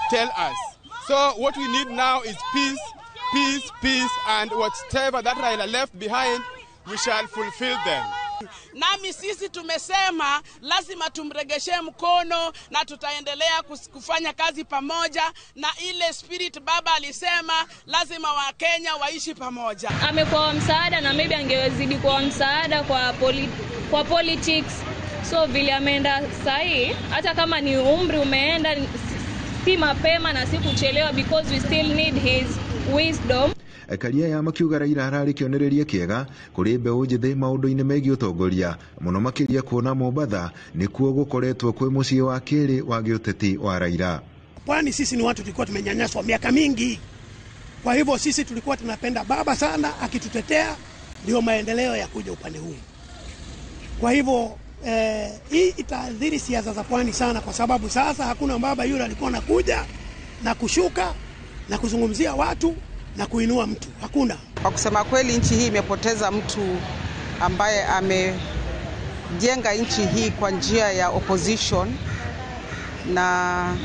tell us. So what we need now is peace, peace, peace, and whatever that Raila left behind, we shall fulfill them. Nami sisi tumesema lazima tumregeshe mkono na tutaendelea kufanya kazi pamoja, na ile spirit baba alisema lazima wa Kenya waishi pamoja. Amekuwa msaada na maybe angewezidi kuwa msaada kwa politics. So vile ameenda sahi, hata kama ni umri umeenda, si mapema na si kuchelewa, because we still need his wisdom. Aikari aya makiuga Raila ararĩ kĩonereria kĩega kũrĩ mbeũ njĩthĩ maũndũ-inĩ megiĩ ũtongoria, mũno makĩria kuona Mombatha nĩkuo gũkoretwo kwĩ mũciĩ wa kĩrĩ wa gĩũteti wa Raila. Pwani sisi ni watu tulikuwa tumenyanyaswa miaka mingi, kwa hivyo sisi tulikuwa tunapenda baba sana akitutetea, ndio maendeleo ya kuja upande huu. Kwa hivyo hii itaathiri siasa za pwani sana, kwa sababu sasa hakuna baba yule alikuwa anakuja na kushuka na kuzungumzia watu na kuinua mtu, hakuna. Kwa kusema kweli, nchi hii imepoteza mtu ambaye amejenga nchi hii kwa njia ya opposition, na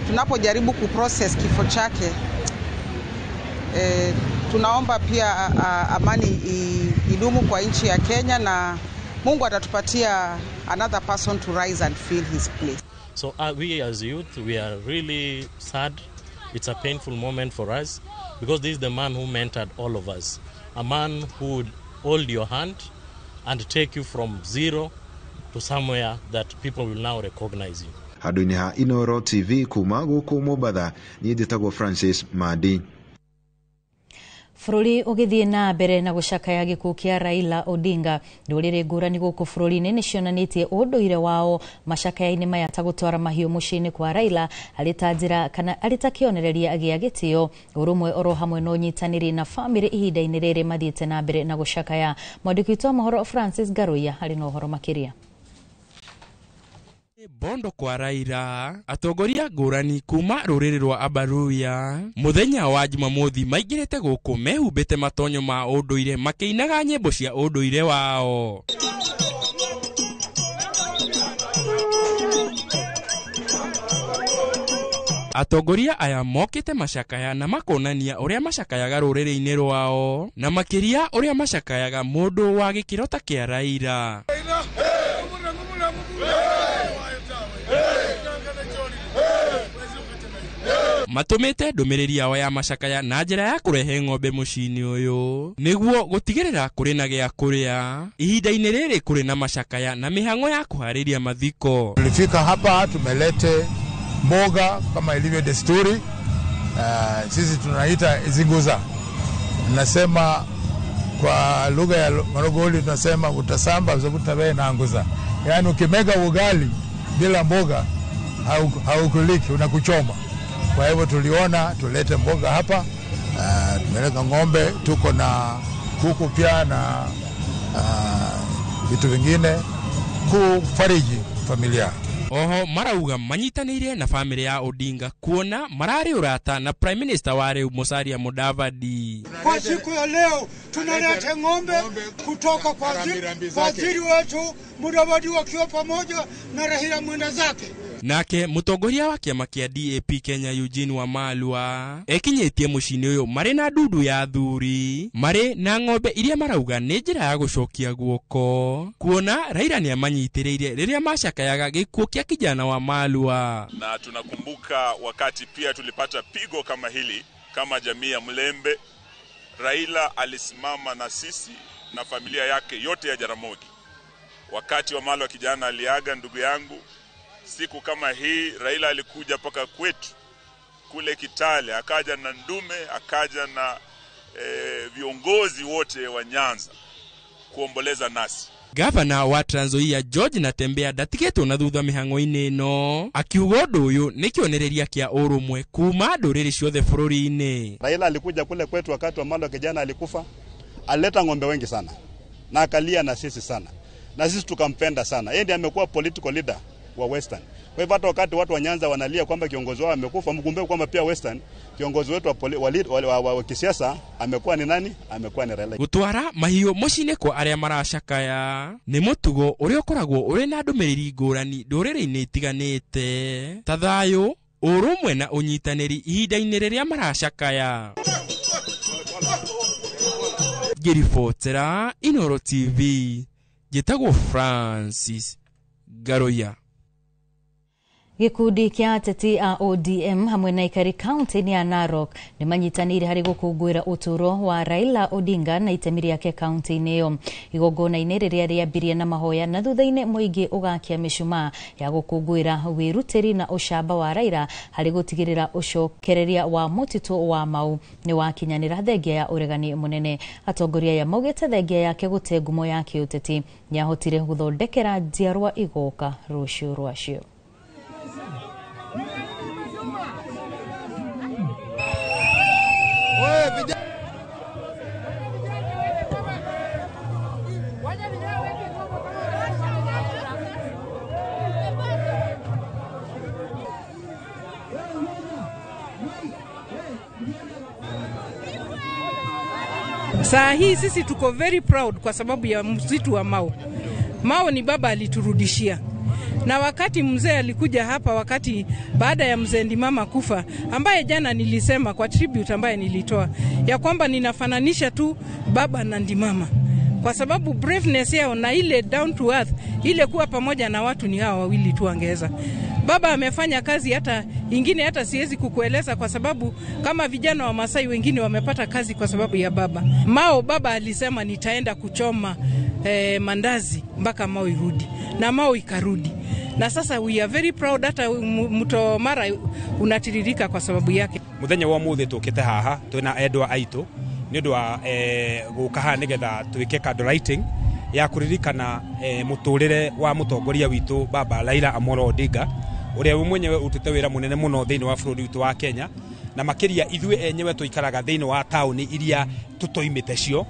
tunapojaribu kuprocess kifo chake, tunaomba pia amani idumu kwa nchi ya Kenya, na Mungu atatupatia another person to rise and fill his place. So we as youth, we are really sad. It's a painful moment for us because this is the man who mentored all of us. A man who would hold your hand and take you from zero to somewhere that people will now recognize you. Handũ-inĩ ha Inoro TV kuma gũkũ Mombatha, niĩ njĩtagwo Francis Mandi. Bũrũri ũgĩthiĩ na mbere na gũcakaya gĩkuũ kĩa Raila Odinga, ndũrĩrĩ ngũrani gũkũ bũrũri-inĩ nĩcionanĩtie ũndũire wao macakaya-inĩ maya ta gũtwara mahiũ mũciĩ-inĩ kwa Raila arĩ ta njĩra kana arĩ ta kĩonereria gĩa gĩtĩo, ũrũmwe oro hamwe na ũnyitanĩri na bamĩrĩ ihinda-inĩ rĩrĩ mathiĩte na mbere na gũcakaya. Mwandĩki witũ wa mohoro Francis Ngaruiya arĩ na ũhoro makĩria. Bondo kwa Raila atongoria ngũrani kuma rũrĩrĩ rwa Abaruya muthenya wa Jumamothi maingĩrĩte gũkũ mehumbĩte matonyo ma ũndũire makĩinaga nyĩmbo cia ũndũire wao. Atongoria aya mokĩte macakaya na makonania ũrĩa macakayaga rũrĩrĩ-inĩ rwao na makĩria ũrĩa macakayaga mũndũ wa gĩkĩro ta kĩa Raila. Matũmĩte ndũmĩrĩri yao ya macakaya na njĩra ya kũrehe ng'ombe mũciĩ-inĩ ũyũ nĩguo gũtigĩrĩra kũrĩ na gĩa kũrĩa ihinda-inĩ rĩrĩ kũrĩ na macakaya na mĩhang'o ya kũharĩria mathiko. Tulifika hapa tumelete mboga kama ilivyo desturi. Sisi tunaita zinguza, nasema kwa lugha ya Marogoli tunasema utasamba sababu na nguza, yaani ukimega ugali bila mboga haukuliki, unakuchoma. Kwa hivyo tuliona tulete mboga hapa. Tumeleta ng'ombe, tuko na kuku pia na vitu vingine kufariji familia. Oho marauga manyitanĩire na famĩlĩ ya Odinga kuona mararĩ ũrata na Prime Minister wa rĩu Musalia Mudavadi. Kwa siku ya leo tunaleta ng'ombe kutoka kwa waziri wetu Mudavadi wakiwa pamoja na Raila mwenda zake. Nake mutongoria wa kĩama kĩa DAP Kenya Eugene Wamalwa ekinyĩtie mũciĩ-inĩ ũyũ marĩ na ndundu ya athuri marĩ na ng'ombe iria marauga nĩ njĩra ya gũcokia guoko kuona Raila nĩamanyitĩrĩire rĩrĩa macakayaga gĩkuũ kĩa kijana Wamalwa. Na tunakumbuka wakati pia tulipata pigo kama hili kama jamii ya Mlembe, Raila alisimama na sisi na familia yake yote ya Jaramogi. Wakati Wamalwa kijana aliaga ndugu yangu, siku kama hii Raila alikuja paka kwetu kule Kitale, akaja na ndume, akaja na viongozi wote wa Nyanza kuomboleza nasi. Gavana wa Trans Nzoia George Natembeya ndatigĩtwo na thutha mĩhang'o-inĩ ĩno akiuga ũndũ ũyũ nĩ kĩonereria kĩa ũrũmwe kuma ndũrĩrĩ ciothe bũrũri-inĩ. Raila alikuja kule kwetu wakati Wamalwa kijana alikufa, alileta ng'ombe wengi sana na akalia na sisi sana, na sisi tukampenda sana. Yeye ndiye amekuwa political leader wa Western. Kwa hivyo hata wakati watu wa Nyanza wanalia kwamba kiongozi wao amekufa, mkumbuke kwamba pia Western kiongozi wetu wa kisiasa amekuwa ni nani? Amekuwa ni Raila. Gutwara mahiũ mũciĩ-inĩ kwa arĩa maracakaya nĩ mũtugo ũrĩa ũkoragwo ũrĩ na ndũmĩrĩri ngũrani ndũrĩrĩ-inĩ itiganĩte ta thayũ, ũrũmwe na ũnyitanĩri ihinda-inĩ rĩrĩa maracakaya. Ngĩribotera Inooro TV, njĩtagwo Francis Garoya. Gĩkundi kĩa ateti a ODM hamwe na ikari kaunti-inĩ ya Narok nĩ manyitanĩire harĩ gũkũngũĩra ũtũũro wa Raila Odinga na itemi rĩake kaunti-inĩ ĩyo. Igongona-inĩ rĩrĩa rĩambirie na mahoya na thutha-inĩ mũingĩ ũgakia mĩcumaa ya gũkũngũĩra wĩrutĩri na ũcamba wa Raila harĩ gũtigĩrĩra ũcokereria wa mũtitũ wa Mau nĩ wakinyanĩra thengia ya ũregani mũnene. Atongoria aya maugĩte thengia yake gũte ngumo ya kĩũteti nĩahotire gũthondekera njiarwa igoka rũciũ rwacio. Saa hii sisi tuko very proud kwa sababu ya msitu wa Mau. Mau ni baba aliturudishia. Na wakati mzee alikuja hapa, wakati baada ya mzee Ndimama kufa, ambaye jana nilisema kwa tribute ambaye nilitoa ya kwamba ninafananisha tu baba na Ndimama, kwa sababu braveness yao na ile down to earth, ile kuwa pamoja na watu, ni hao wawili tu angeweza. Baba amefanya kazi hata ingine hata siwezi kukueleza, kwa sababu kama vijana wa Masai wengine wamepata kazi kwa sababu ya baba. Mao baba alisema nitaenda kuchoma mandazi mpaka Mao irudi, na Mao ikarudi. Na sasa we are very proud, hata mto Mara unatiririka kwa sababu yake. Muthenya wa muthi tukite haha twina endwa aitu ni undu wa guka haha nigetha twike candle lighting ya kuririkana muturire wa mutongoria witu baba Raila Amolo Odinga, uria we mwenyewe utete wira munene muno thiini wa bururi witu wa Kenya, na makiria ithuĩ enyewe tuikaraga thiini wa tauni iria tutoimite cio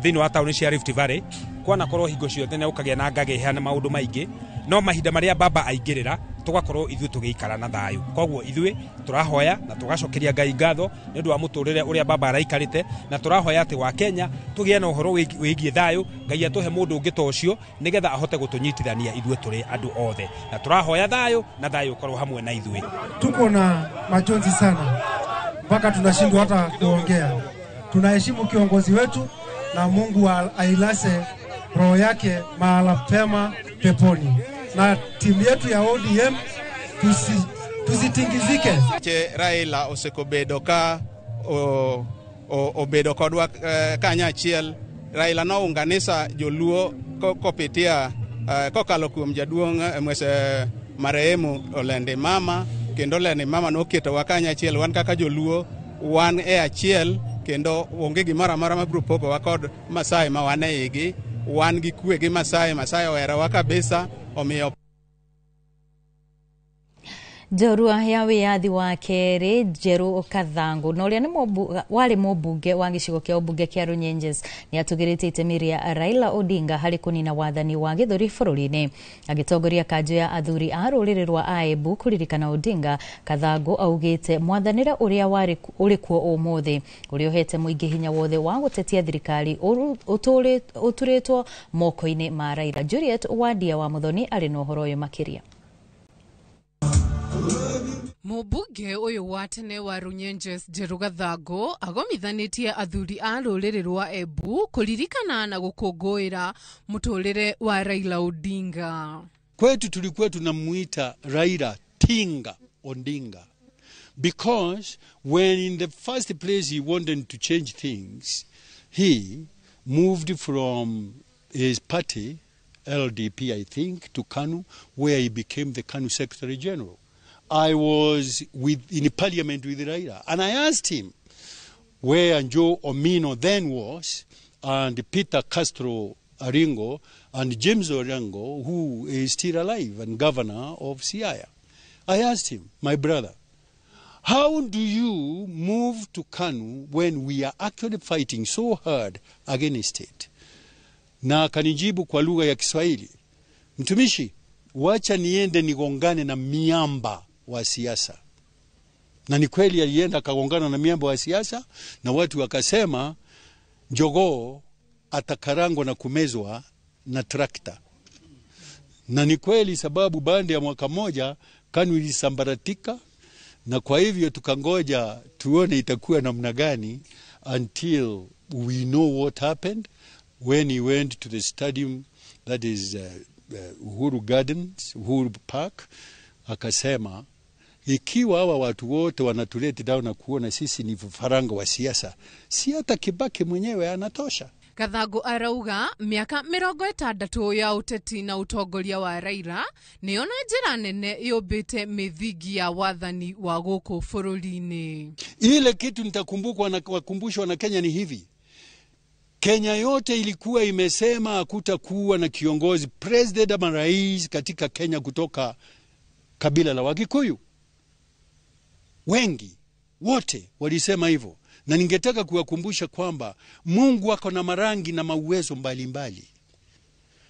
thiini wa tauni cia Rift Valley, kwana korwo hingo ciothe nĩ ũkagĩa na ngagĩ na maũndũ maingĩ. No mahinda maria baba aingĩrĩra tugakorwo ithuĩ tũgĩikara na thayũ. Koguo ithuĩ tũrahoya na tũgacokeria Ngai ngatho nĩ ũndũ wa mũtũrĩre ũrĩa baba araikarĩte, na tũrahoya atĩ wa Kenya tũgĩe na ũhoro wĩgiĩ thayũ, Ngai atũhe mũndũ ũngĩ ta ũcio nĩgetha ahote gũtũnyitithania ithuĩ tũrĩ andũ othe, na tũrahoya thayũ na thayũ ũkorwo hamwe na ithuĩ. Tuko na majonzi sana mpaka tunashindwa hata kuongea. Tunaheshimu kiongozi wetu na Mungu ailase roho yake mahala pema peponi. Na timu yetu ya ODM tusitingizike. Che Raila osekobedo ka obedo kodwa kanyachiel. Raila nounganisa joluo kopitia kokalo kuom jaduong' mwese marehemu Olende Mama, kendo Olende Mama noketowa kanyachiel wan kaka joluo wan e achiel, kendo onge gimoro amora mabiro pogowa kod Masai ma wan e igi. Wan gi kwe gi Masai, Masai oherowa kabisa, omiyo Njorua ya wĩyathi wa kerĩ Njerũ Kathangu na ũrĩa nĩ warĩ mũmbunge wa gĩcigo kĩa ũmbunge kĩa Runyenjes nĩ atũgĩrĩtie itemi rĩa Raila Odinga harĩ kũnina wathani wa gĩthũri bũrũri-inĩ. Agĩtongoria kanjũ ya athuri a rũrĩrĩ rwa Aembu kũririkana Odinga, Kathangu augĩte mwathanĩre ũrĩa ũrĩ kuo ũmũthĩ ũrĩa ũhete mũingĩ hinya wothe wa gũtetia thirikari ũturĩtwo moko-inĩ ma Raila. Juliet Wadia wa Muthoni arĩ na ũhoro ũyũ makĩria. Mũmbunge ũyũ wa tene wa Runyenjes Njerũ Gathangu agomithanĩtie athuri a rũrĩrĩ rwa Embu kũririkana na gũkũngũĩra mũtũrĩre wa Raila Odinga. Kwetu tulikuwa tunamuita Raila Tinga Odinga because when in the first place he wanted to change things, he moved from his party, LDP I think, to KANU, where he became the KANU Secretary General. I was in parliament with Raila, and I asked him where Joe Omino then was, and Peter Castro Aringo, and James Orengo, who is still alive and governor of Siaya. I asked him, my brother, how do you move to KANU when we are actually fighting so hard against it? Na akanijibu kwa lugha ya Kiswahili, mtumishi, wacha niende nigongane na miamba wa siasa. Na ni kweli alienda akagongana na miamba wa siasa, na watu wakasema jogoo atakarangwa na kumezwa na trakta. Na ni kweli, sababu baada ya mwaka moja KANU ilisambaratika, na kwa hivyo tukangoja tuone itakuwa namna gani until we know what happened when he went to the stadium, that is Uhuru Gardens, Uhuru Park, akasema ikiwa hawa watu wote wanatuleti down na kuona sisi ni vifaranga wa siasa, si hata Kibaki mwenyewe anatosha. Gathangu arauga miaka 60 ya uteti na utongoria wa Raila niyo na njira nene yũmbĩte mĩthingi ya wathani wa gũkũ bũrũri-inĩ. Ile kitu nitakumbukwa na wakumbushwa na Kenya ni hivi. Kenya yote ilikuwa imesema hakutakuwa na kiongozi president ama rais katika Kenya kutoka kabila la Wakikuyu. Wengi wote walisema hivyo. Na ningetaka kuwakumbusha kwamba Mungu ako na marangi na mauwezo mbalimbali.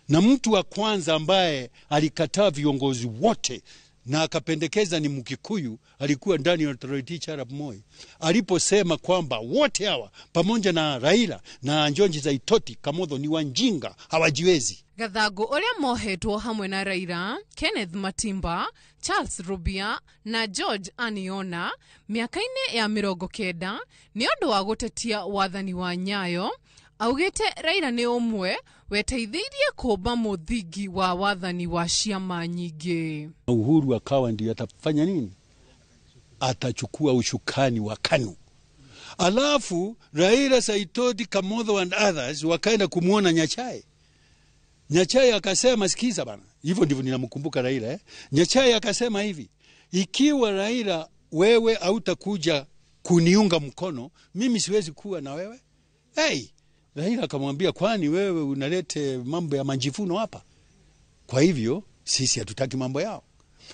Na mtu wa kwanza ambaye alikataa viongozi wote na akapendekeza ni Mkikuyu alikuwa Daniel Toroitich arap Moi. Aliposema kwamba wote hawa pamoja na Raila na Njonji Saitoti Kamotho ni wanjinga, hawajiwezi. Gathangu ũrĩa mohetwo hamwe na Raila, Kenneth Matimba, Charles Rubia na George Aniona mĩaka-inĩ ya 90 nĩ ũndũ wa gũtetia wathani wa Nyayo, augĩte Raila nĩ ũmwe weteithĩirie kũmba mũthingi wa wathani wa ciama nyingĩ. Uhuru akawa ndiye atafanya nini? Atachukua ushukani wa KANU. Alafu Raila, Saitoti, Kamotho and others wakaenda kumuona Nyachae. Nyachae akasema, sikiza bana, hivyo ndivyo ninamkumbuka Raila. Nyachae akasema hivi, ikiwa Raila wewe hautakuja kuniunga mkono, mimi siwezi kuwa na wewe. Hey, Raila akamwambia, kwani wewe unalete mambo ya majivuno hapa? Kwa hivyo sisi hatutaki mambo yao.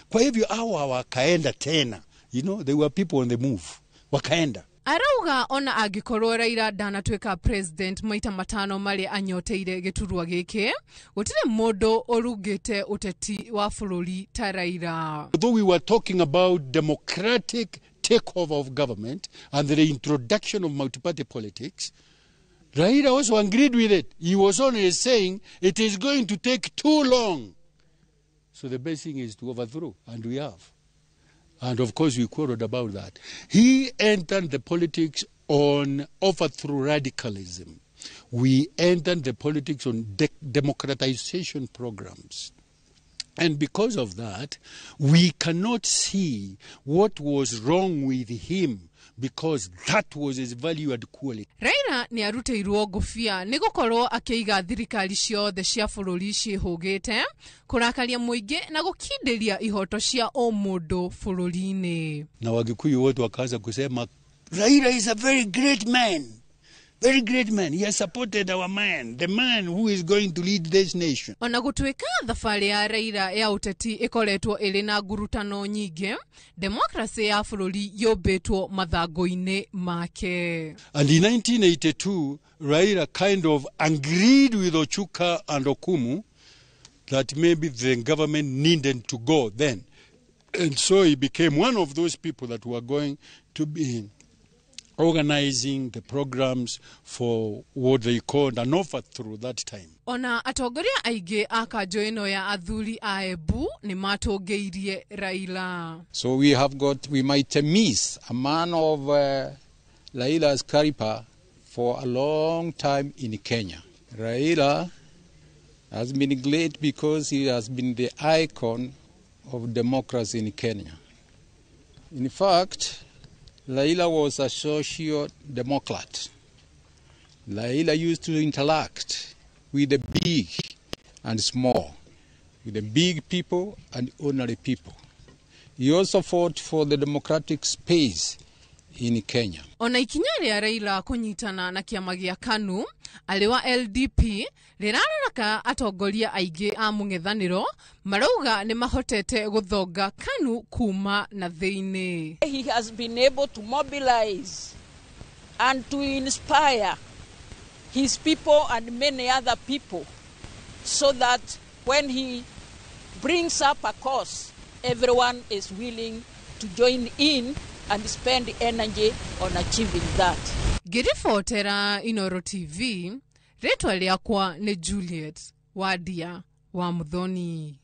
Kwa hivyo hawa wakaenda tena. You know, there were people on the move. Wakaenda. Arauga ona angĩkorwo Raila ndanatuĩka president maita matano marĩa anyoteire gĩturwa gĩkĩ, gũtirĩ mũndũ ũrungĩte ũteti wa bũrũri ta Raila. Although we were talking about democratic takeover of government and the reintroduction of multi-party politics, Raila also agreed with it. He was only saying it is going to take too long. So the best thing is to overthrow, and we have. And of course we quarreled about that. He entered the politics on overthrow radicalism. We entered the politics on democratization programs. And because of that, we cannot see what was wrong with him, because that was his value and quality. Raila nĩ arutĩirwo ngũbia nĩ gũkorwo akĩiga thirikari ciothe cia bũrũri ciĩhũgĩte, kũrakaria mũingĩ na gũkindĩria ihoto cia ũmũndũ bũrũri-inĩ. Na Wagikuyu wote wakaanza kusema Raila is a very great man. Very great man. He has supported our man, the man who is going to lead this nation. Ona gũtuĩka thabarĩ ya Raila ya ũteti ĩkoretwo ĩrĩ na ngurutano nyingĩ, demokrasi ya bũrũri yũmbĩtwo mathangũ-inĩ make. And in 1982, Raila kind of agreed with Ochuka and Okumu that maybe the government needed to go then. And so he became one of those people that were going to be organizing the programs for what they called an overthrow that time. Ona atongoria aingĩ a kanjũ ĩno ya athuri a Embu nĩ matũngĩirie Raila. So we have got, we might miss a man of Raila's caliber for a long time in Kenya. Raila has been great because he has been the icon of democracy in Kenya. In fact, Raila was a social democrat. Raila used to interact with the big and small, with the big people and ordinary people. He also fought for the democratic space in Kenya. Ona ikinya rĩa Raila kũnyitana na kĩama gĩa KANU arĩ wa LDP rĩraroraka atongoria aingĩ a mũng'ethanĩro marauga nĩ mahotete gũthonga KANU kuma na thĩinĩ. He has been able to mobilize and to inspire his people and many other people so that when he brings up a cause, everyone is willing to join in and spend energy on achieving that. Ngĩribotera Inoro TV, rĩtwa rĩakwa nĩ Juliet Wadia wa Muthoni.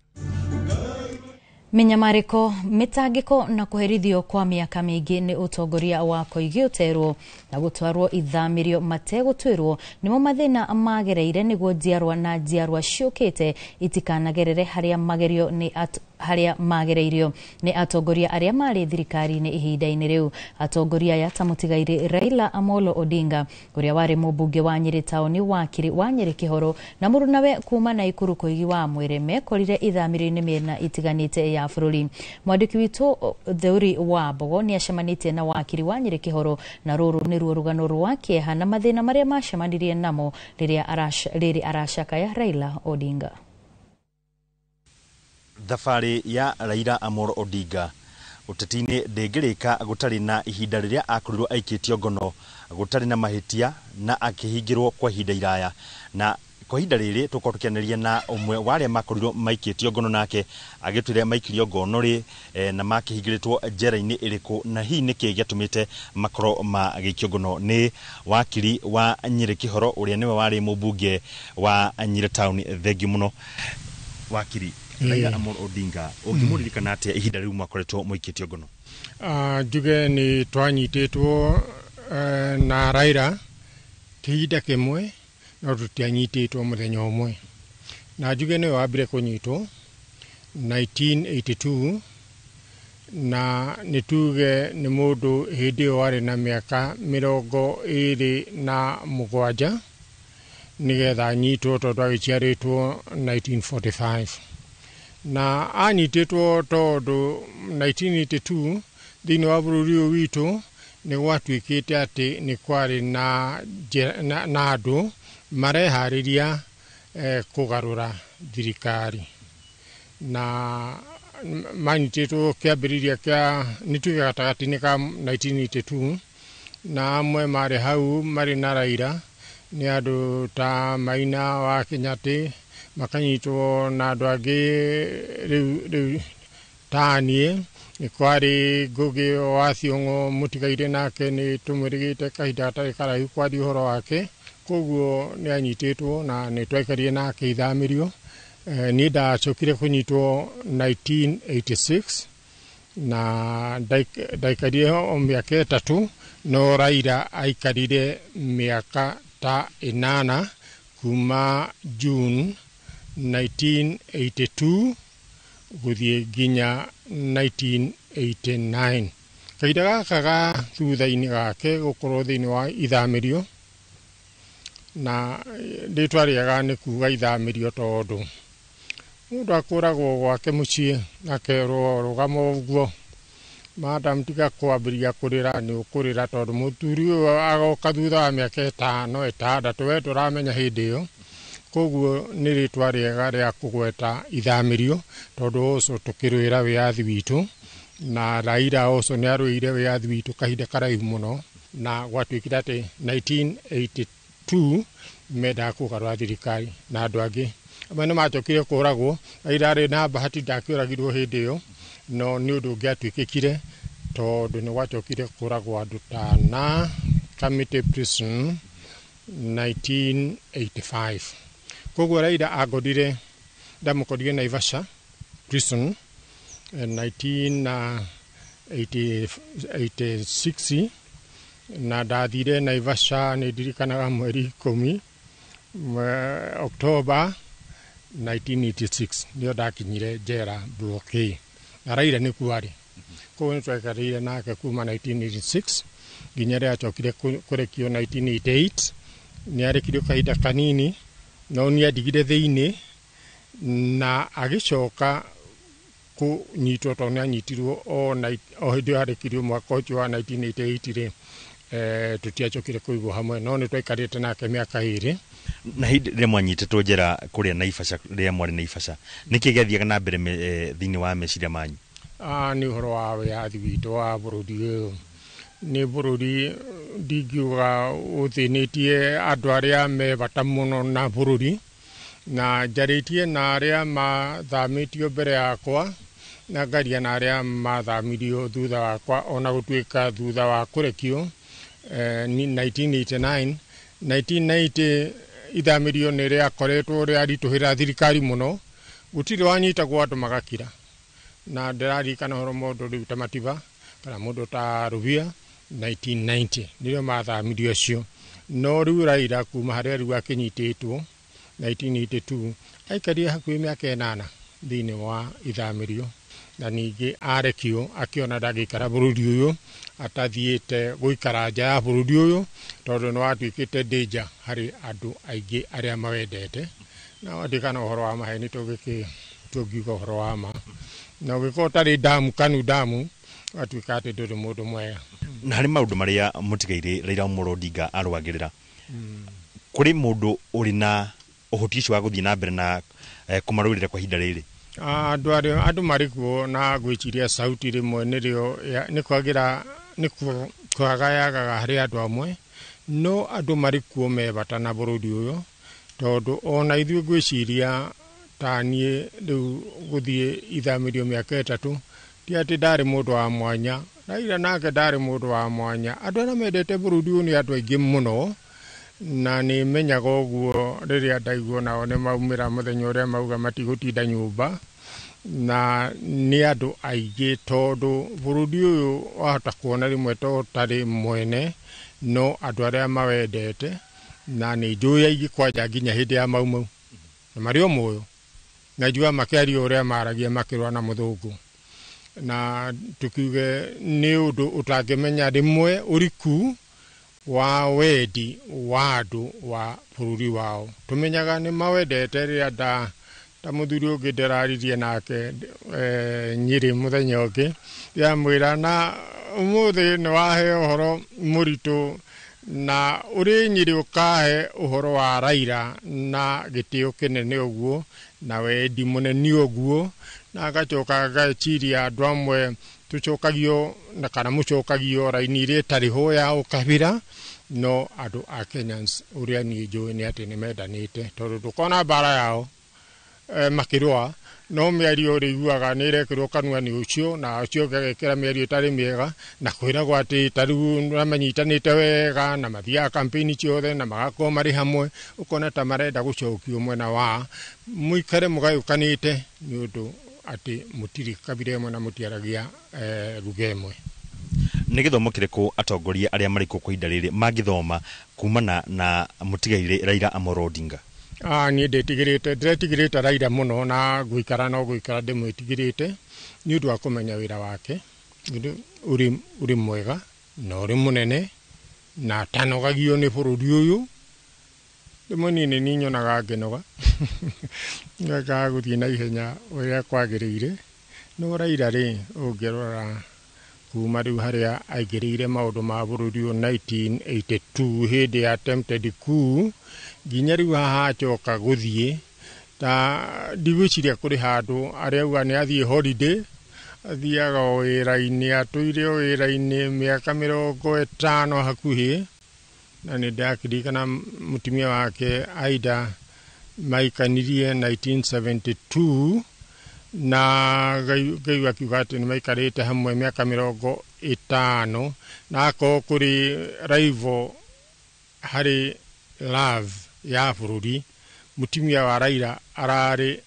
Mĩnyamarĩko, mĩtangĩko na kũherithio kwa mĩaka mĩingĩ nĩ ũtongoria wa Koigi ũterwo na gũtwarwo ithamĩrio mategũtuĩrwo nĩmo mathĩna magereire nĩguo njiarwa na njiarwa ciũkĩte itikanagerere harĩa magerio nĩ harĩa magereirio nĩ atongoria arĩa marĩ thirikari-inĩ ihinda-inĩ rĩu. Atongoria aya ta mũtigairĩ Raila Amolo Odinga ũrĩa warĩ mũmbunge wa Nyĩrĩ taũni wakiri wa Nyĩrĩ Kĩhoro na mũrunawe kuma Naikuru Koigi wa Mwere mekorire ithamĩrio-inĩ mĩena itiganĩte ya bũrũri. Mwandĩki witũ Theuri wa Mbogo nĩ acemanĩtie na wakiri wa Nyĩrĩ Kĩhoro na rũrũ nĩruo rũgano rwa kĩeha na mathĩna marĩa macemanirie namo rĩrĩa aracakaya Raila Odinga. Thabarĩ ya Raila Amolo Odinga ũteti-inĩ ndĩngĩrĩka gũtarĩ na ihinda rĩrĩa akorirwo aikĩtio ngono gũtarĩ na mahĩtia na akĩhingĩrwo kwa ihinda iraya. Na kwa ihinda rĩrĩ tũkorwo tũkĩanĩria na ũmwe wa arĩa makorirwo maikĩtio ngono nake agĩtwĩre maikirio ngono rĩ na makĩhingĩrĩtwo njera-inĩ ĩrĩkũ na hihi nĩkĩ gĩatũmĩte makorwo magĩikio ngono. Nĩ wakiri wa Nyĩrĩ Kĩhoro ũrĩa nĩwe warĩ mũmbunge wa Nyĩrĩ Town. Thengiũ mũno wakiri. Raila Amolo Odinga ũngĩmũririkana atĩa ihinda rĩu mwakoretwo mũikĩtio ngono? Njuge nĩ twanyitĩtwo na Raila kĩhinda kĩmwe no tũtianyitĩtwo mũthenya ũmwe. Na njuge nĩwe wambire kũnyitwo 1982 na nĩ tuge nĩ mũndũ hĩndĩ ĩyo warĩ na mĩaka 27 nĩgetha anyitwo tondũ agĩciarĩtwo 1945. Na anyitĩtwo tondũ 1982 thĩinĩ wa bũrũri ũyũ witũ nĩ gwatuĩkĩte atĩ nĩ kwarĩ na andũ mareharĩria kũgarũra thirikari. Na manyitĩtwo kĩambĩrĩria kĩa nĩ tuge gatagatĩ-inĩ ka 1982 Na amwe marĩ hau marĩ na Raila nĩ andũ ta Maina wa Kĩnyatĩ, makanyitwo na andũ angĩ rĩu ta niĩ. Nĩ kwarĩ Ngũgĩ wa Thiong'o mũtigaire, nake nĩ tũmwĩrĩgĩte kahinda gatarĩ karaihu kwaria ũhoro wake. Koguo nĩ anyitĩtwo na nĩ twaikarire nake ithamĩrio. Niĩ ndacokire kũnyitwo 1986 na ndaikarire o mĩaka 3, no Raila aikarire mĩaka ta 8 kuma June 1982 gũthiĩ nginya 1989. Kahinda gaka ga thutha-inĩ gake gũkorwo thĩinĩ wa ithamĩrio, na rĩtwa rĩega nĩ kuga ithamĩrio tondũ mũndũ akũragwo gwake mũciĩ akerwo rũgama ũguo, madam tiga kwambĩrĩria kũrĩra, nĩ ũkũrĩra tondũ mũthuri ũyũ agoka thutha wa mĩaka 5 6 we ndũramenya hĩndĩ ĩyo. Koguo nĩ rĩtwa rĩega rĩa kũgweta ithamĩrio tondũ ũcio tũkĩrũĩra wĩyathi witũ, na Raila ũcio nĩ arũĩire wĩyathi witũ kahinda karaihu mũno, na gwatuĩkire atĩ 1982 mendaga kũgarũra thirikari na andũ angĩ amwe nĩ macokire kũragwo. Raila arĩ na bahati ndakĩũragirwo hĩndĩ ĩyo, no nĩ ũndũ ũngĩatuĩkĩkire tondũ nĩ gwacokire kũragwo andũ ta na Kamiti Prison 1985. Koguo Raila angorire, ndamũkorire Naivasha Prison 1986, na ndathire Naivasha nĩ ndirikanaga mweri 10 October 1986 nĩo ndakinyire njera Block A, na Raila nĩkuo arĩ. Koguo nĩ twaikarire nake kuma 1986 nginya rĩrĩa acokire kũrekio 1988. Nĩ arekirio kahinda kanini, no nĩ andigire thĩinĩ na agĩcoka kũnyitwo tondũ nĩ anyitirwo o hĩndĩ ĩyo arekirio mwaka ũcio wa 1988 rĩ, tũtiacokire kũigwo hamwe, no nĩ twaikarĩte nake mĩaka 2. Na hĩndĩ rĩrĩa mwanyitĩtwo njera kũrĩa Naivasha, rĩrĩa mwarĩ Naivasha, nĩkĩ gĩathiaga na mbere thĩinĩ wa meciria manyu? Nĩ ũhoro wa wĩyathi witũ wa bũrũri ũyũ. Nĩ bũrũri ndingiuga ũthĩnĩtie andũ arĩa me bata mũno na bũrũri, na njarĩtie na arĩa mathamĩtio mbere yakwa, na ngaria na arĩa mathamirio thutha wakwa, ona gũtuĩka thutha wa kũrekio 1989 1990 ithamĩrio nĩ rĩakoretwo rĩaritũhĩra thirikari mũno, gũtirĩ wanyitagwo andũ magakira. Na ndĩraririkana ũhoro mũndũ rĩu ta Matiba kana mũndũ ta Rubia 1990 nĩrĩo mathamirio acio. No rĩu Raila kuma harĩa rĩu akĩnyitĩtwo 1982 aikarire hakuhĩ mĩaka 8 thĩinĩ wa ithamĩrio, na ningĩ arekio akĩona ndangĩikara bũrũri ũyũ atathiĩte gũikara nja ya bũrũri ũyũ tondũ nĩ watuĩkĩte danger harĩ andũ aingĩ arĩa mawendete. Na watuĩka na ũhoro wa maheni tũngiuga ũhoro wa ma, na ũngĩkorwo ũtarĩ damu kanu damu watuĩka atĩ ndũrĩ mũndũ mwega. Na harĩ maũndũ marĩa mũtigaire Raila Amolo Odinga arũagĩrĩra, kũrĩ mũndũ ũrĩ na ũhoti ũcio wa gũthiĩ na mbere na kũmarũĩrĩra kwa ihinda rĩrĩ? Andũ marĩ kuo, na ngwĩciria sauti rĩmwe nĩrĩo nĩ kwagĩra nĩ kwagayagaga harĩ andũ amwe, no andũ marĩ kuo me bata na bũrũri ũyũ, tondũ ona ithuĩ ngwĩciria ta niĩ rĩu gũthiĩ ithamĩrio mĩaka 3 ti atĩ ndarĩ mũndũ wa mwanya. Raila nake ndarĩ mũndũ wa mwanya. Andũ arĩa mendete bũrũri ũyũ nĩ andũ aingĩ mũno, na nĩ menyaga ũguo rĩrĩa ndaigua nao nĩ maumĩra mũthenya ũrĩa mauga matigũtinda nyũmba, na nĩ andũ aingĩ tondũ bũrũri ũyũ wahota kuona rĩmwe to ũtarĩ mwene, no andũ arĩa mawendete, na nĩ njũĩ aingĩ kwanja nginya hĩndĩ ya Mau Mau na marĩ o muoyo, na njua makĩaria ũrĩa maragia makĩrũa na mũthũngũ, na tukiuge nĩ ũndũ ũtangĩmenya rĩmwe ũriku wa wendi wa andũ wa bũrũri wao. Tũmenyaga nĩ mawendete rĩrĩa ta mũthuri ũngĩ ndĩraririe nake Nyĩrĩ mũthenya ũngĩ, ndĩramwĩra na ũmũthĩ nĩ wahe ũhoro mũritũ, na ũrĩ Nyĩrĩ ũkahe ũhoro wa Raila na gĩtĩo kĩnene ũguo na wendi mũnene ũguo, na agacoka ageciria andũ amwe Tũcokagio na kana mũcokagio raini iria ĩtarĩ ho ya ũkabira, no andũ a Kenyans ũrĩa niĩ njũĩ nĩ atĩ nĩ mendanĩte, tondũ ndũkona mbara yao makĩrũa, no mĩario ũrĩiguaga nĩ ĩrekĩrwo kanua nĩ ũcio na ũcio ũngĩ agekĩra mĩario ĩtarĩ mĩega, na kwĩragwo atĩ ta rĩu nĩmanyitanĩte wega na mathiaga campaign ciothe na magakorwo marĩ hamwe, ũkona ta marenda gũcokio mwena wa mũikare mũgayũkanĩte nĩ ũndũ atĩ mũtirĩ kabira ĩmwe na mũtiaragia lugha ĩmwe. Nĩ gĩthomo kĩrĩkũ atongoria arĩa marĩ kuo kwa ihinda rĩrĩ mangĩthoma kumana na mũtigairĩ Raila Amolo Odinga? Niĩ ndĩtigĩrĩte, ndĩretigĩrĩte Raila mũno na gũikara no gũikara ndĩmwĩtigĩrĩte nĩ ũndũ wa kũmenya wĩra wake ũrĩ mwega na ũrĩ mũnene na atanogagio nĩ bũrũri ũyũ. Rĩmwe niĩ nĩ niĩ nyonaga ngĩnoga ngakaga gũthiĩ na ihenya ũrĩa kwagĩrĩire, no Raila rĩ, ũngĩrora kuma rĩu harĩa aingĩrĩire maũndũ ma bũrũri ũyũ 1982 hĩndĩ ya attempted coup nginya rĩu haha acoka gũthiĩ, ta ndigwĩciria kũrĩ handũ arĩa auga nĩ athiĩ holiday, athiaga o wĩra-inĩ, atũire o wĩra-inĩ mĩaka 50 hakuhĩ, na nĩ ndakĩririkana mũtumia wake Aida maikanirie 1972 na Ngai akiuga atĩ nĩ maikarĩte hamwe mĩaka 50, na akorwo kũrĩ rival harĩ love ya bũrũri, mũtumia wa Raila ararĩ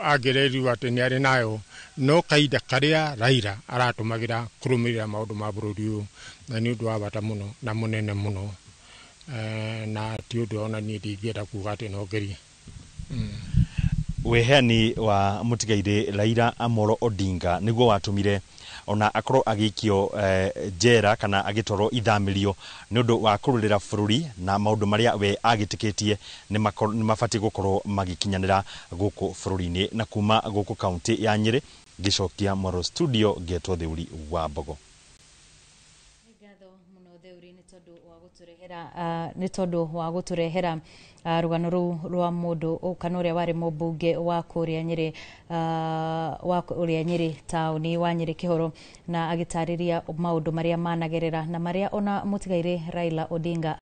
angĩrerirwo atĩ nĩ arĩ nayo, no kahinda karĩa Raila aratũmagĩra kũrũmĩrĩra maũndũ ma bũrũri ũyũ, na nĩ ũndũ wa bata mũno na mũnene mũno, na ti ũndũ ona niĩ ndingĩenda kuga atĩ no ngerie. Weheani wa mũtigairĩ Raila Amolo Odinga nĩguo watũmire ona akorwo agĩikio njera kana agĩtwarwo ithamĩrio nĩ ũndũ wa kũrũĩrĩra bũrũri na maũndũ marĩa we agĩtĩkĩtie nĩ mabatiĩ gũkorwo magĩkinyanĩra gũkũ bũrũri-inĩ. Na kuma gũkũ kaunti ya Nyĩrĩ ngĩcokia Moro studio ngetwo Theuri wa Mbogo. Nĩ tondũ wa gũtũrehera rũgano rũu rwa mũndũ kana ũrĩa warĩ mũmbunge wa kũrĩa Nyĩrĩ, wa kũrĩa Nyĩrĩ taũni wa Nyĩrĩ Kĩhoro, na agĩtarĩria maũndũ marĩa managerera na marĩa ona mũtigairĩ Raila Odinga.